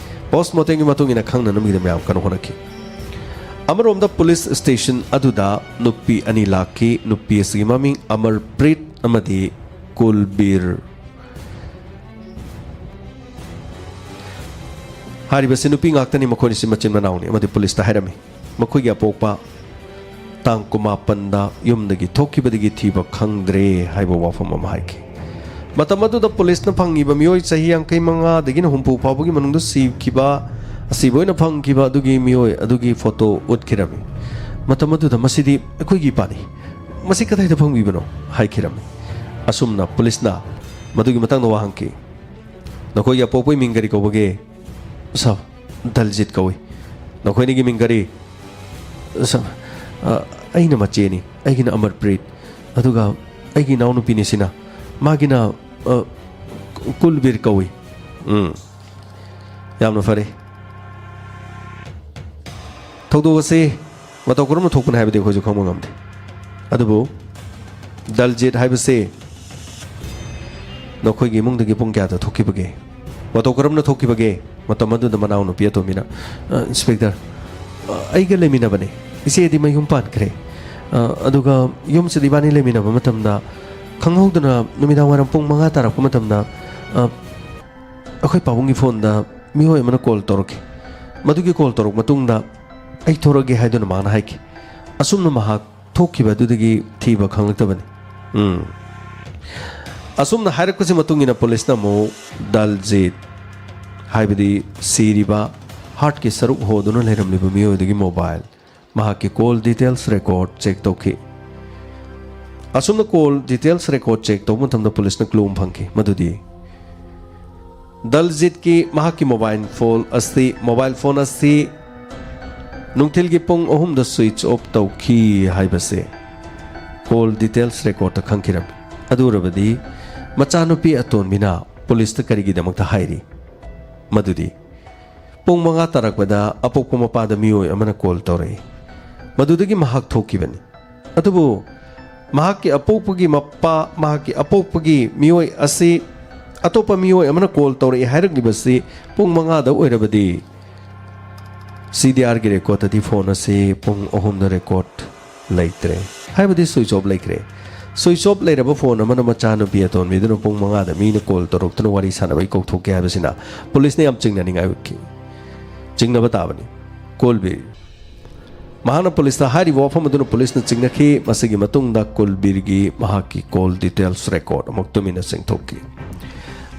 ꯄꯣꯁꯃꯣꯔꯇꯦꯝꯒꯤ ꯃꯇꯨꯡ ꯏꯟꯅ ꯈꯪꯅꯅꯕꯒꯤꯗꯃꯛ ꯌꯥꯝ ꯀꯟꯅ ꯍꯣꯠꯅꯈꯤ꯫ ꯑꯃꯔꯣꯝꯗ ꯄꯨꯂꯤꯁ ꯁ꯭ꯇꯦꯁꯟ ꯑꯗꯨꯗ ꯅꯨꯄꯤ ꯑꯅꯤ ꯂꯥꯛꯈꯤ꯫ ꯅꯨꯄꯤ ꯑꯁꯤꯒꯤ ꯃꯃꯤꯡ ꯑꯃꯔꯄ꯭ꯔꯤꯠ ꯑꯃꯗꯤ ꯀꯨꯜꯕꯤꯔ ꯍꯥꯏꯔꯤꯕꯁꯤ ꯅꯨꯄꯤ ꯉꯥꯛꯇꯅꯤ, ꯃꯈꯣꯏꯅꯤꯁꯤ ꯃꯆꯤꯟ ꯃꯅꯥꯎꯅꯤ ꯑꯃꯗꯤ ꯄꯨꯂꯤꯁꯇ ꯍꯥꯏꯔꯝꯃꯤ꯫ ꯃꯈꯣꯏꯒꯤ ꯑꯄꯣꯛꯄ ꯇꯥꯡ ꯀꯨꯟꯃꯥꯄꯟꯗ ꯌꯨꯝꯗꯒꯤ ꯊꯣꯛꯈꯤꯕꯗꯒꯤ ꯊꯤꯕ ꯈꯪꯗ꯭ꯔꯦ ꯍꯥꯏꯕ ꯋꯥꯐꯝ ꯑꯃ ꯍꯥꯏꯈꯤ꯫ ꯃꯇꯝ ꯑꯗꯨꯗ ꯄꯨꯂꯤꯁꯅ ꯐꯪꯉꯤꯕ ꯃꯤꯑꯣꯏ ꯆꯍꯤ ꯌꯥꯡꯈꯩ ꯃꯉꯥꯗꯒꯤꯅ ꯍꯨꯝꯐꯨ ꯐꯥꯎꯕꯒꯤ ꯃꯅꯨꯡꯗ ꯁꯤꯈꯤꯕ, ꯑꯁꯤꯕ ꯑꯣꯏꯅ ꯐꯪꯈꯤꯕ ꯑꯗꯨꯒꯤ ꯃꯤꯑꯣꯏ ꯑꯗꯨꯒꯤ ꯐꯣꯇꯣ ꯎꯠꯈꯤꯔꯝꯃꯤ꯫ ꯃꯇꯝ ꯑꯗꯨꯗ "ꯃꯁꯤꯗꯤ ꯑꯩꯈꯣꯏꯒꯤ ꯏꯄꯥꯅꯤ, ꯃꯁꯤ ꯀꯗꯥꯏꯗ ꯐꯪꯕꯤꯕꯅꯣ?" ꯍꯥꯏꯈꯤꯔꯝꯃꯤ꯫ ꯑꯁꯨꯝꯅ ꯄꯨꯂꯤꯁꯅ ꯃꯗꯨꯒꯤ ꯃꯇꯥꯡꯗ ꯋꯥ ꯍꯪꯈꯤ꯫ "ꯅꯈꯣꯏꯒꯤ ꯑꯄꯣꯛꯄꯒꯤ ꯃꯤꯡ ꯀꯔꯤ ꯀꯧꯕꯒꯦ?" "ꯁꯥꯔ, ꯗꯜꯖꯤꯠ ꯀꯧꯏ꯫" "ꯅꯈꯣꯏꯅꯤꯒꯤ ꯃꯤꯡ ꯀꯔꯤ?" "ꯁꯥꯔ, ꯑ, ꯑꯩꯅ ꯃꯆꯦꯅꯤ, ꯑꯩꯒꯤꯅ ꯑꯃꯔꯄ꯭ꯔꯤꯠ, ꯑꯗꯨꯒ ꯑꯩꯒꯤ ꯏꯅꯥꯎꯅꯨꯄꯤꯅꯤ ꯁꯤꯅ, ꯃꯥꯒꯤꯅ, ꯑ, ꯀꯨꯜꯕꯤꯔ ꯀꯧꯏ꯫" "ꯎꯝ, ꯌꯥꯝꯅ ꯐꯔꯦ꯫ ꯊꯧꯗꯣꯛ ꯑꯁꯤ ꯃꯇꯧ ꯀꯔꯝꯅ ꯊꯣꯛꯄꯅꯤ ꯍꯥꯏꯕꯗꯤ ꯑꯩꯈꯣꯏꯁꯨ ꯈꯪꯕ ꯉꯝꯗꯦ꯫ ꯑꯗꯨꯕꯨ ꯗꯜꯖꯤꯠ ꯍꯥꯏꯕꯁꯤ ꯅꯈꯣꯏꯒꯤ ꯏꯃꯨꯡꯗꯒꯤ ꯄꯨꯡ ꯀꯌꯥꯗ ꯊꯣꯛꯈꯤꯕꯒꯦ? ꯃꯇꯧ ꯀꯔꯝꯅ ꯊꯣꯛꯈꯤꯕꯒꯦ?" ꯃꯇꯝ ꯑꯗꯨꯗ ꯃꯅꯥꯎꯅꯨꯄꯤ ꯑꯇꯣꯝꯕꯤꯅ, "ꯑ, ꯏꯟꯁꯄꯦꯛꯇꯔ, ꯑ, ꯑꯩꯒ ꯂꯩꯃꯤꯟꯅꯕꯅꯦ꯫ ꯏꯆꯦꯗꯤ ꯃꯌꯨꯝ ꯄꯥꯟꯈ꯭ꯔꯦ꯫ ꯑ, ꯑꯗꯨꯒ ꯌꯨꯝꯁꯤꯗ ꯏꯕꯥꯅꯤ ꯂꯩꯃꯤꯟꯅꯕ ꯃꯇꯝꯗ ꯈꯪꯍꯧꯗꯅ ꯅꯨꯃꯤꯗꯥꯡ ꯋꯥꯏꯔꯝ ꯄꯨꯡ ꯃꯉꯥ ꯇꯥꯔꯛꯄ ꯃꯇꯝꯗ, ꯑ, ꯑꯩꯈꯣꯏ ꯄꯥꯕꯨꯡꯒꯤ ꯐꯣꯟꯗ ꯃꯤꯑꯣꯏ ꯑꯃꯅ ꯀꯣꯜ ꯇꯧꯔꯛꯈꯤ꯫ ꯃꯗꯨꯒꯤ ꯀꯣꯜ ꯇꯧꯔꯛꯄ ꯃꯇꯨꯡꯗ ꯑꯩ ꯊꯣꯔꯛꯑꯒꯦ ꯍꯥꯏꯗꯨꯅ ꯃꯥꯅ ꯍꯥꯏꯈꯤ꯫ ꯑꯁꯨꯝꯅ ꯃꯍꯥꯛ ꯊꯣꯛꯈꯤꯕ ꯑꯗꯨꯗꯒꯤ ꯊꯤꯕ ꯈꯪꯂꯛꯇꯕꯅꯤ꯫ ꯎꯝ꯫ ꯑꯁꯨꯝꯅ ꯍꯥꯏꯔꯛꯄꯁꯤ ꯃꯇꯨꯡ ꯏꯟꯅ ꯄꯨꯂꯤꯁꯅ ꯑꯃꯨꯛ ꯗꯜꯖꯤꯠ, ꯍꯥꯏꯕꯗꯤ ꯁꯤꯔꯤꯕ ꯍꯥꯔꯠꯀꯤ ꯁꯔꯨꯛ ꯍꯣꯗꯨꯅ ꯂꯩꯔꯝꯂꯤꯕ ꯃꯤꯑꯣꯏ ꯑꯗꯨꯒꯤ ꯃꯣꯕꯥꯏꯜ, ꯃꯍꯥꯛꯀꯤ ꯀꯣꯜ ꯗꯤꯇꯦꯜꯁ ꯔꯦꯀꯣꯔꯗ ꯆꯦꯛ ꯇꯧꯈꯤ꯫ ꯑꯁꯨꯝꯅ ꯀꯣꯜ ꯗꯤꯇꯦꯜꯁ ꯔꯦꯀꯣꯔꯗ ꯆꯦꯛ ꯇꯧꯕ ꯃꯇꯝꯗ ꯄꯨꯂꯤꯁꯅ ꯀ꯭ꯂꯨ ꯑꯃ ꯐꯪꯈꯤ, ꯃꯗꯨꯗꯤ ꯗꯜꯖꯤꯠꯀꯤ ꯃꯍꯥꯛꯀꯤ ꯃꯣꯕꯥꯏꯜ ꯐꯣꯟ ꯑꯁꯤ, ꯃꯣꯕꯥꯏꯜ ꯐꯣꯟ ꯑꯁꯤ ꯅꯨꯡꯊꯤꯜꯒꯤ ꯄꯨꯡ ꯑꯍꯨꯝꯗ ꯁ꯭ꯋꯤꯆ ꯑꯣꯐ ꯇꯧꯈꯤ ꯍꯥꯏꯕꯁꯦ ꯀꯣꯜ ꯗꯤꯇꯦꯜꯁ ꯔꯦꯀꯣꯔꯗꯇ ꯈꯪꯈꯤꯔꯝꯃꯤ꯫ ꯑꯗꯨ ꯑꯣꯏꯔꯕꯗꯤ ꯃꯆꯥꯅꯨꯄꯤ ꯑꯇꯣꯟꯕꯤꯅ ꯄꯨꯂꯤꯁꯇ ꯀꯔꯤꯒꯤꯗꯃꯛꯇ ꯍꯥꯏꯔꯤ? ꯃꯗꯨꯗꯤ ꯄꯨꯡ ꯃꯉꯥ ꯇꯥꯔꯛꯄꯗ ꯑꯄꯣꯛꯄ ꯃꯄꯥꯗ ꯃꯤꯑꯣꯏ ꯑꯃꯅ ꯀꯣꯜ ꯇꯧꯔꯛꯏ꯫ ꯃꯗꯨꯗꯒꯤ ꯃꯍꯥꯛ ꯊꯣꯛꯈꯤꯕꯅꯤ꯫ ꯑꯗꯨꯕꯨ ꯃꯍꯥꯛꯀꯤ ꯑꯄꯣꯛꯄꯒꯤ ꯃꯄꯥ, ꯃꯍꯥꯛꯀꯤ ꯑꯄꯣꯛꯄꯒꯤ ꯃꯤꯑꯣꯏ ꯑꯁꯤ ꯑꯇꯣꯞꯄ ꯃꯤꯑꯣꯏ ꯑꯃꯅ ꯀꯣꯜ ꯇꯧꯔꯛꯏ ꯍꯥꯏꯔꯛꯂꯤꯕꯁꯤ ꯄꯨꯡ ꯃꯉꯥꯗ ꯑꯣꯏꯔꯕꯗꯤ ꯁꯤ ꯗꯤ ꯑꯥꯔꯒꯤ ꯔꯦꯀꯣꯔꯗꯇꯗꯤ ꯐꯣꯟ ꯑꯁꯤ ꯄꯨꯡ ꯑꯍꯨꯝꯗ ꯔꯦꯀꯣꯔꯗ ꯂꯩꯇ꯭ꯔꯦ, ꯍꯥꯏꯕꯗꯤ ꯁ꯭ꯋꯤꯆ ꯑꯣꯐ ꯂꯩꯈ꯭ꯔꯦ꯫ ꯁ꯭ꯋꯤꯆ ꯑꯣꯐ ꯂꯩꯔꯕ ꯐꯣꯟ ꯑꯃꯅ ꯃꯆꯥꯅꯨꯄꯤ ꯑꯇꯣꯟꯕꯤꯗꯨꯅ ꯄꯨꯡ ꯃꯉꯥꯗ ꯃꯤꯅ ꯀꯣꯜ ꯇꯧꯔꯛꯇꯨꯅ ꯋꯥꯔꯤ ꯁꯥꯟꯅꯕꯒꯤ ꯀꯧꯊꯣꯛꯈꯤ ꯍꯥꯏꯕꯁꯤꯅ ꯄꯨꯂꯤꯁꯅ ꯌꯥꯝ ꯆꯤꯡꯅꯅꯤꯡꯉꯥꯏ ꯑꯣꯏꯈꯤ꯫ ꯆꯤꯡꯅꯕ ꯇꯥꯕꯅꯤ꯫ ꯀꯣꯜꯕꯤꯔ꯫ ꯃꯍꯥꯛꯅ ꯄꯨꯂꯤꯁꯇ ꯍꯥꯏꯔꯤꯕ ꯋꯥꯐꯝ ꯑꯗꯨꯅ ꯄꯨꯂꯤꯁꯅ ꯆꯤꯡꯅꯈꯤ꯫ ꯃꯁꯤꯒꯤ ꯃꯇꯨꯡꯗ ꯀꯨꯜꯕꯤꯔꯒꯤ ꯃꯍꯥꯛꯀꯤ ꯀꯣꯜ ꯗꯤꯇꯦꯜꯁ ꯔꯦꯀꯣꯔꯗ ꯑꯃꯨꯛ ꯇꯨꯃꯤꯟꯅ ꯆꯤꯡꯊꯣꯛꯈꯤ꯫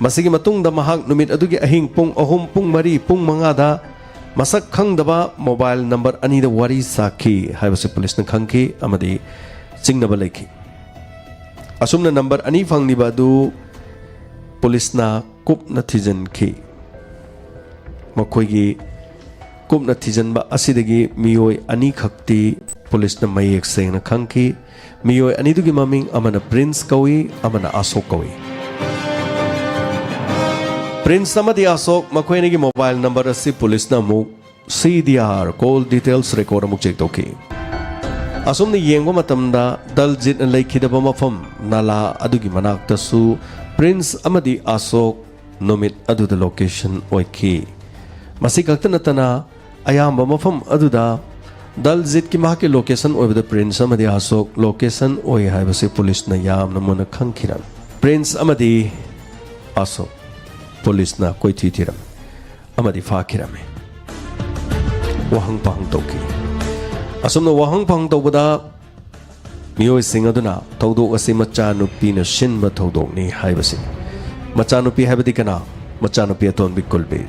ꯃꯁꯤꯒꯤ ꯃꯇꯨꯡꯗ ꯃꯍꯥꯛ ꯅꯨꯃꯤꯠ ꯑꯗꯨꯒꯤ ꯑꯍꯤꯡ ꯄꯨꯡ ꯑꯍꯨꯝ, ꯄꯨꯡ ꯃꯔꯤ, ꯄꯨꯡ ꯃꯉꯥꯗ ꯃꯁꯛ ꯈꯪꯗꯕ ꯃꯣꯕꯥꯏꯜ ꯅꯝꯕꯔ ꯑꯅꯤꯗ ꯋꯥꯔꯤ ꯁꯥꯈꯤ ꯍꯥꯏꯕꯁꯤ ꯄꯨꯂꯤꯁꯅ ꯈꯪꯈꯤ ꯑꯃꯗꯤ ꯆꯤꯡꯅꯕ ꯂꯩꯈꯤ꯫ ꯑꯁꯨꯝꯅ ꯅꯝꯕꯔ ꯑꯅꯤ ꯐꯪꯂꯤꯕ ꯑꯗꯨ ꯄꯨꯂꯤꯁꯅ ꯀꯨꯞꯅ ꯊꯤꯖꯤꯟꯈꯤ꯫ ꯃꯈꯣꯏꯒꯤ ꯀꯨꯞꯅ ꯊꯤꯖꯤꯟꯕ ꯑꯁꯤꯗꯒꯤ ꯃꯤꯑꯣꯏ ꯑꯅꯤꯈꯛꯇꯤ ꯄꯨꯂꯤꯁꯅ ꯃꯌꯦꯛ ꯁꯦꯡꯅ ꯈꯪꯈꯤ꯫ ꯃꯤꯑꯣꯏ ꯑꯅꯤꯗꯨꯒꯤ ꯃꯃꯤꯡ ꯑꯃꯅ ꯄ꯭ꯔꯤꯟꯁ ꯀꯧꯏ, ꯑꯃꯅ ꯑꯁꯣꯛ ꯀꯧꯏ꯫ ꯄ꯭ꯔꯤꯟꯁ ꯑꯃꯗꯤ ꯑꯁꯣꯛ ꯃꯈꯣꯏ ꯑꯅꯤꯒꯤ ꯃꯣꯕꯥꯏꯜ ꯅꯝꯕꯔ ꯑꯁꯤ ꯄꯨꯂꯤꯁꯅ ꯑꯃꯨꯛ ꯁꯤ D R, call details record ꯑꯃꯨꯛ ꯆꯦꯛ ꯇꯧꯈꯤ꯫ ꯑꯁꯨꯝꯅ ꯌꯦꯡꯕ ꯃꯇꯝꯗ ꯗꯜꯖꯤꯠꯅ ꯂꯩꯈꯤꯗꯕ ꯃꯐꯝ ꯅꯥꯂꯥ ꯑꯗꯨꯒꯤ ꯃꯅꯥꯛꯇꯁꯨ ꯄ꯭ꯔꯤꯟꯁ ꯑꯃꯗꯤ ꯑꯁꯣꯛ ꯅꯨꯃꯤꯠ ꯑꯗꯨꯗ ꯂꯣꯀꯦꯁꯟ ꯑꯣꯏꯈꯤ꯫ ꯃꯁꯤ ꯈꯛꯇ ꯅꯠꯇꯅ ꯑꯌꯥꯝꯕ ꯃꯐꯝ ꯑꯗꯨꯗ ꯗꯜꯖꯤꯠꯀꯤ ꯃꯍꯥꯛꯀꯤ ꯂꯣꯀꯦꯁꯟ ꯑꯣꯏꯕꯗ ꯄ꯭ꯔꯤꯟꯁ ꯑꯃꯗꯤ ꯑꯁꯣꯛ ꯂꯣꯀꯦꯁꯟ ꯑꯣꯏ ꯍꯥꯏꯕꯁꯤ ꯄꯨꯂꯤꯁꯅ ꯌꯥꯝꯅ ꯃꯨꯟꯅ ꯈꯪꯈꯤꯔꯝꯃꯤ꯫ ꯄ꯭ꯔꯤꯟꯁ ꯑꯃꯗꯤ ꯑꯁꯣꯛ ꯄꯨꯂꯤꯁꯅ ꯀꯣꯏꯊꯤ ꯊꯤꯔꯝꯃꯤ ꯑꯃꯗꯤ ꯐꯥꯈꯤꯔꯝꯃꯤ꯫ ꯋꯥꯍꯪ ꯄꯥꯎꯍꯪ ꯇꯧꯈꯤ꯫ ꯑꯁꯨꯝꯅ ꯋꯥꯍꯪ ꯄꯥꯎꯍꯪ ꯇꯧꯕꯗ ꯃꯤꯑꯣꯏꯁꯤꯡ ꯑꯗꯨꯅ ꯊꯧꯗꯣꯛ ꯑꯁꯤ ꯃꯆꯥꯅꯨꯄꯤꯅ ꯁꯤꯟꯕ ꯊꯧꯗꯣꯛꯅꯤ ꯍꯥꯏꯕꯁꯤꯅꯤ꯫ ꯃꯆꯥꯅꯨꯄꯤ ꯍꯥꯏꯕꯗꯤ ꯀꯅꯥ? ꯃꯆꯥꯅꯨꯄꯤ ꯑꯇꯣꯟꯕꯤ ꯀꯨꯜꯕꯤꯔ꯫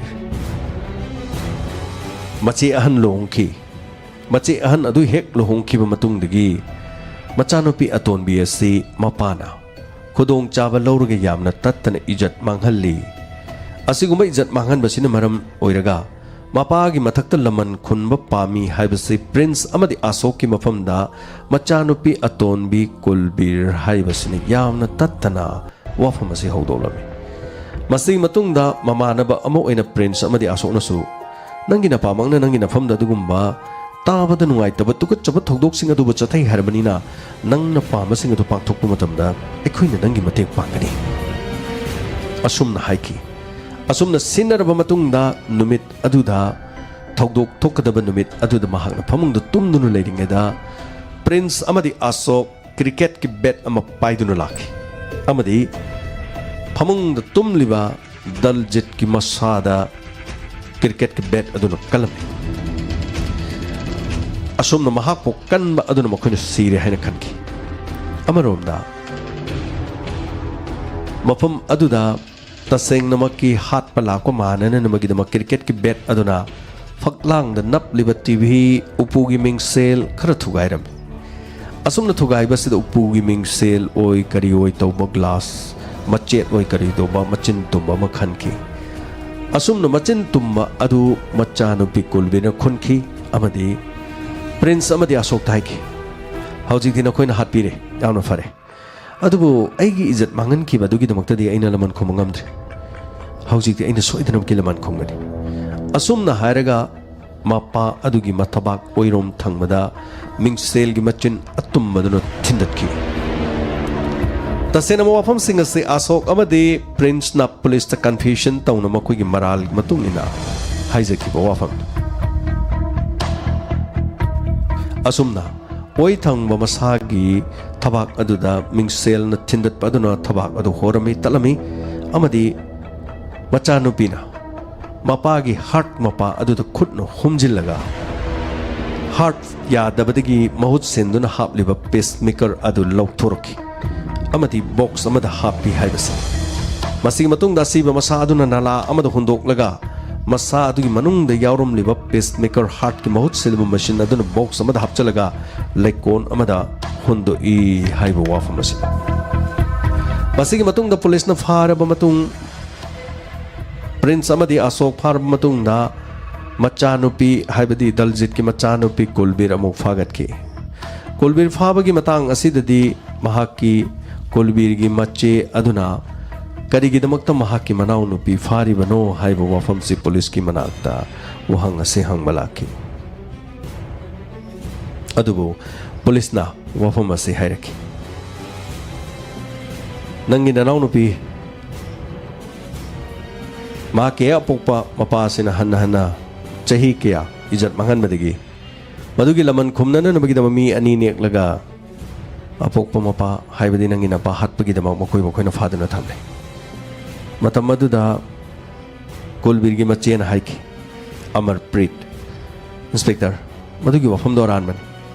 ꯃꯆꯦ ꯑꯍꯟ ꯂꯨꯍꯣꯡꯈꯤ꯫ ꯃꯆꯦ ꯑꯍꯟ ꯑꯗꯨ ꯍꯦꯛ ꯂꯨꯍꯣꯡꯈꯤꯕ ꯃꯇꯨꯡꯗꯒꯤ ꯃꯆꯥꯅꯨꯄꯤ ꯑꯇꯣꯟꯕꯤ ꯑꯁꯤ ꯃꯄꯥꯅ ꯈꯨꯗꯣꯡꯆꯥꯕ ꯂꯧꯔꯒ ꯌꯥꯝꯅ ꯇꯠꯇꯅ ꯏꯖꯠ ꯃꯥꯡꯍꯜꯂꯤ꯫ ꯑꯁꯤꯒꯨꯝꯕ ꯏꯖꯠ ꯃꯥꯡꯍꯟꯕꯁꯤꯅ ꯃꯔꯝ ꯑꯣꯏꯔꯒ ꯃꯄꯥꯒꯤ ꯃꯊꯛꯇ ꯂꯃꯟ ꯈꯨꯝꯕ ꯄꯥꯝꯃꯤ ꯍꯥꯏꯕꯁꯤ ꯄ꯭ꯔꯤꯟꯁ ꯑꯃꯗꯤ ꯑꯁꯣꯛꯀꯤ ꯃꯐꯝꯗ ꯃꯆꯥꯅꯨꯄꯤ ꯑꯇꯣꯟꯕꯤ ꯀꯨꯜꯕꯤꯔ ꯍꯥꯏꯕꯁꯤꯅ ꯌꯥꯝꯅ ꯇꯠꯇꯅ ꯋꯥꯐꯝ ꯑꯁꯤ ꯍꯧꯗꯣꯛꯂꯝꯃꯤ꯫ ꯃꯁꯤꯒꯤ ꯃꯇꯨꯡꯗ ꯃꯃꯥꯟꯅꯕ ꯑꯃ ꯑꯣꯏꯅ ꯄ꯭ꯔꯤꯟꯁ ꯑꯃꯗꯤ ꯑꯁꯣꯛꯅꯁꯨ, "ꯅꯪꯒꯤ ꯅꯄꯥꯃꯛꯅ ꯅꯪꯒꯤ ꯅꯐꯝꯗ ꯑꯗꯨꯒꯨꯝꯕ ꯇꯥꯕꯗ ꯅꯨꯡꯉꯥꯏꯇꯕ, ꯇꯨꯀꯠꯆꯕ ꯊꯧꯗꯣꯛꯁꯤꯡ ꯑꯗꯨꯕꯨ ꯆꯠꯊꯩ ꯍꯥꯏꯔꯕꯅꯤꯅ, ꯅꯪꯅ ꯄꯥꯝꯕꯁꯤꯡ ꯑꯗꯨ ꯄꯥꯡꯊꯣꯛꯄ ꯃꯇꯝꯗ ꯑꯩꯈꯣꯏꯅ ꯅꯪꯒꯤ ꯃꯇꯦꯡ ꯄꯥꯡꯒꯅꯤ," ꯑꯁꯨꯝꯅ ꯍꯥꯏꯈꯤ꯫ ꯑꯁꯨꯝꯅ ꯁꯤꯟꯅꯔꯕ ꯃꯇꯨꯡꯗ, ꯅꯨꯃꯤꯠ ꯑꯗꯨꯗ, ꯊꯧꯗꯣꯛ ꯊꯣꯛꯀꯗꯕ ꯅꯨꯃꯤꯠ ꯑꯗꯨꯗ ꯃꯍꯥꯛꯅ ꯐꯃꯨꯡꯗ ꯇꯨꯝꯗꯨꯅ ꯂꯩꯔꯤꯉꯩꯗ ꯄ꯭ꯔꯤꯟꯁ ꯑꯃꯗꯤ ꯑꯁꯣꯛ ꯀ꯭ꯔꯤꯀꯦꯠꯀꯤ ꯕꯦꯠ ꯑꯃ ꯄꯥꯏꯗꯨꯅ ꯂꯥꯛꯈꯤ ꯑꯃꯗꯤ ꯐꯃꯨꯡꯗ ꯇꯨꯝꯂꯤꯕ ꯗꯜꯖꯤꯠꯀꯤ ꯃꯁꯥꯗ ꯀ꯭ꯔꯤꯀꯦꯠꯀꯤ ꯕꯦꯠ ꯑꯗꯨꯅ ꯀꯜꯂꯝꯃꯤ꯫ ꯑꯁꯨꯝꯅ ꯃꯍꯥꯛꯄꯨ ꯀꯟꯕ ꯑꯗꯨꯅ ꯃꯈꯣꯏꯅ ꯁꯤꯔꯦ ꯍꯥꯏꯅ ꯈꯟꯈꯤ꯫ ꯑꯃꯔꯣꯝꯗ, ꯃꯐꯝ ꯑꯗꯨꯗ ꯇꯁꯦꯡꯅꯃꯛꯀꯤ ꯍꯥꯠꯄ ꯂꯥꯛꯄ ꯃꯥꯟꯅꯅꯕꯒꯤꯗꯃꯛ ꯀ꯭ꯔꯤꯀꯦꯠꯀꯤ ꯕꯦꯠ ꯑꯗꯨꯅ ꯐꯛꯂꯥꯡꯗ ꯅꯞꯂꯤꯕ ꯇꯤ ꯚꯤ, ꯎꯄꯨꯒꯤ ꯃꯤꯡꯁꯦꯜ ꯈꯔ ꯊꯨꯒꯥꯏꯔꯝꯃꯤ꯫ ꯑꯁꯨꯝꯅ ꯊꯨꯒꯥꯏꯕꯁꯤꯗ ꯎꯄꯨꯒꯤ ꯃꯤꯡꯁꯦꯜ ꯑꯣꯏ ꯀꯔꯤ ꯑꯣꯏ ꯇꯧꯕ ꯒ꯭ꯂꯥꯁ ꯃꯆꯦꯠ ꯑꯣꯏ ꯀꯔꯤ ꯇꯧꯕ ꯃꯆꯤꯟ ꯇꯨꯝꯕ ꯑꯃ ꯈꯟꯈꯤ꯫ ꯑꯁꯨꯝꯅ ꯃꯆꯤꯟ ꯇꯨꯝꯕ ꯑꯗꯨ ꯃꯆꯥꯅꯨꯄꯤ ꯀꯨꯜꯕꯤꯅ ꯈꯨꯟꯈꯤ ꯑꯃꯗꯤ ꯄ꯭ꯔꯤꯟꯁ ꯑꯃꯗꯤ ꯑꯁꯣꯛꯇ ꯍꯥꯏꯈꯤ, "ꯍꯧꯖꯤꯛꯇꯤ ꯅꯈꯣꯏꯅ ꯍꯥꯠꯄꯤꯔꯦ, ꯌꯥꯝꯅ ꯐꯔꯦ꯫ ꯑꯗꯨꯕꯨ ꯑꯩꯒꯤ ꯏꯖꯠ ꯃꯥꯡꯍꯟꯈꯤꯕ ꯑꯗꯨꯒꯤꯗꯃꯛꯇꯗꯤ ꯑꯩꯅ ꯂꯃꯟ ꯈꯨꯝꯕ ꯉꯝꯗ꯭ꯔꯦ꯫ ꯍꯧꯖꯤꯛꯇꯤ ꯑꯩꯅ ꯁꯣꯏꯗꯅꯃꯛꯀꯤ ꯂꯃꯟ ꯈꯨꯝꯒꯅꯤ꯫" ꯑꯁꯨꯝꯅ ꯍꯥꯏꯔꯒ ꯃꯄꯥ ꯑꯗꯨꯒꯤ ꯃꯊꯕꯥꯛ ꯑꯣꯏꯔꯣꯝ ꯊꯪꯕꯗ ꯃꯤꯡꯁꯦꯜꯒꯤ ꯃꯆꯤꯟ ꯑꯇꯨꯝꯕꯗꯨꯅ ꯊꯤꯟꯗꯠꯈꯤ꯫ ꯇꯁꯦꯡꯅ ꯋꯥꯐꯝꯁꯤꯡ ꯑꯁꯤ ꯑꯁꯣꯛ ꯑꯃꯗꯤ ꯄ꯭ꯔꯤꯟꯁꯅ ꯄꯨꯂꯤꯁꯇ ꯀꯟꯐꯦꯁꯟ ꯇꯧꯅ ꯃꯈꯣꯏꯒꯤ ꯃꯔꯥꯜꯒꯤ ꯃꯇꯨꯡ ꯏꯟꯅ ꯍꯥꯏꯖꯈꯤꯕ ꯋꯥꯐꯝ꯫ ꯑꯁꯨꯝꯅ ꯑꯣꯏ ꯊꯪꯕ ꯃꯁꯥꯒꯤ ꯊꯕꯥꯛ ꯑꯗꯨꯗ ꯃꯤꯡꯁꯦꯜꯅ ꯊꯤꯟꯗꯠꯄ ꯑꯗꯨꯅ ꯊꯕꯥꯛ ꯑꯗꯨ ꯍꯣꯔꯝꯃꯤ, ꯇꯠꯂꯝꯃꯤ꯫ ꯑꯃꯗꯤ ꯃꯆꯥꯅꯨꯄꯤꯅ ꯃꯄꯥꯒꯤ ꯍꯥꯔꯠ ꯃꯄꯥ ꯑꯗꯨꯗ ꯈꯨꯠꯅ ꯍꯨꯝꯖꯤꯜꯂꯒ ꯍꯥꯔꯠ ꯌꯥꯗꯕꯗꯒꯤ ꯃꯍꯨꯠ ꯁꯤꯟꯗꯨꯅ ꯍꯥꯞꯂꯤꯕ ꯄꯦꯁꯃꯦꯀꯔ ꯑꯗꯨ ꯂꯧꯊꯣꯔꯛꯈꯤ ꯑꯃꯗꯤ ꯕꯣꯛꯁ ꯑꯃꯗ ꯍꯥꯞꯄꯤ ꯍꯥꯏꯕꯁꯤ꯫ ꯃꯁꯤꯒꯤ ꯃꯇꯨꯡꯗ ꯑꯁꯤꯕ ꯃꯁꯥ ꯑꯗꯨꯅ ꯅꯂꯥ ꯑꯃꯗ ꯍꯨꯟꯗꯣꯛꯂꯒ ꯃꯁꯥ ꯑꯗꯨꯒꯤ ꯃꯅꯨꯡꯗ ꯌꯥꯎꯔꯝꯂꯤꯕ ꯄꯦꯁꯃꯦꯀꯔ ꯍꯥꯔꯠꯀꯤ ꯃꯍꯨꯠ ꯁꯤꯟꯕ ꯃꯦꯁꯤꯟ ꯑꯗꯨꯅ ꯕꯣꯛꯁ ꯑꯃꯗ ꯍꯥꯞꯆꯤꯜꯂꯒ ꯂꯩꯀꯣꯜ ꯑꯃꯗ ꯍꯨꯟꯗꯣꯛꯏ ꯍꯥꯏꯕ ꯋꯥꯐꯝ ꯑꯁꯤꯅꯤ꯫ ꯃꯁꯤꯒꯤ ꯃꯇꯨꯡꯗ ꯄꯨꯂꯤꯁꯅ ꯐꯥꯔꯕ ꯃꯇꯨꯡ ꯄ꯭ꯔꯤꯟꯁ ꯑꯃꯗꯤ ꯑꯁꯣꯛ ꯐꯥꯔꯕ ꯃꯇꯨꯡꯗ ꯃꯆꯥꯅꯨꯄꯤ, ꯍꯥꯏꯕꯗꯤ ꯗꯜꯖꯤꯠꯀꯤ ꯃꯆꯥꯅꯨꯄꯤ ꯀꯨꯜꯕꯤꯔ ꯑꯃꯨꯛ ꯐꯥꯒꯠꯈꯤ꯫ ꯀꯨꯜꯕꯤꯔ ꯐꯥꯕꯒꯤ ꯃꯇꯥꯡ ꯑꯁꯤꯗꯗꯤ ꯃꯍꯥꯛꯀꯤ ꯀꯨꯜꯕꯤꯔꯒꯤ ꯃꯆꯦ ꯑꯗꯨꯅ ꯀꯔꯤꯒꯤꯗꯃꯛꯇ ꯃꯍꯥꯛꯀꯤ ꯃꯅꯥꯎꯅꯨꯄꯤ ꯐꯥꯔꯤꯕꯅꯣ ꯍꯥꯏꯕ ꯋꯥꯐꯝꯁꯤ ꯄꯨꯂꯤꯁꯀꯤ ꯃꯅꯥꯛꯇ ꯋꯥꯍꯪ ꯑꯁꯤ ꯍꯪꯕ ꯂꯥꯛꯈꯤ꯫ ꯑꯗꯨꯕꯨ ꯄꯨꯂꯤꯁꯅ ꯋꯥꯐꯝ ꯑꯁꯤ ꯍꯥꯏꯔꯛꯈꯤ, "ꯅꯪꯒꯤ ꯅꯅꯥꯎꯅꯨꯄꯤ ꯃꯍꯥꯛꯀꯤ ꯍꯦꯛ ꯑꯄꯣꯛꯄ ꯃꯄꯥ ꯑꯁꯤꯅ ꯍꯟꯅ ꯍꯟꯅ ꯆꯍꯤ ꯀꯌꯥ ꯏꯖꯠ ꯃꯥꯡꯍꯟꯕꯗꯒꯤ ꯃꯗꯨꯒꯤ ꯂꯃꯟ ꯈꯨꯝꯅꯅꯕꯒꯤꯗꯃꯛ ꯃꯤ ꯑꯅꯤ ꯅꯦꯛꯂꯒ ꯑꯄꯣꯛꯄ ꯃꯄꯥ, ꯍꯥꯏꯕꯗꯤ ꯅꯪꯒꯤ ꯅꯄꯥ ꯍꯥꯠꯄꯒꯤꯗꯃꯛ ꯃꯈꯣꯏꯕꯨ ꯑꯩꯈꯣꯏꯅ ꯐꯥꯗꯨꯅ ꯊꯝꯂꯦ꯫" ꯃꯇꯝ ꯑꯗꯨꯗ ꯀꯨꯜꯕꯤꯔꯒꯤ ꯃꯆꯦꯅ ꯍꯥꯏꯈꯤ, "ꯑꯃꯔꯄ꯭ꯔꯤꯠ, ꯏꯟꯁꯄꯦꯛꯇꯔ, ꯃꯗꯨꯒꯤ ꯋꯥꯐꯝꯗꯣ ꯑꯔꯥꯟꯕꯅꯤ꯫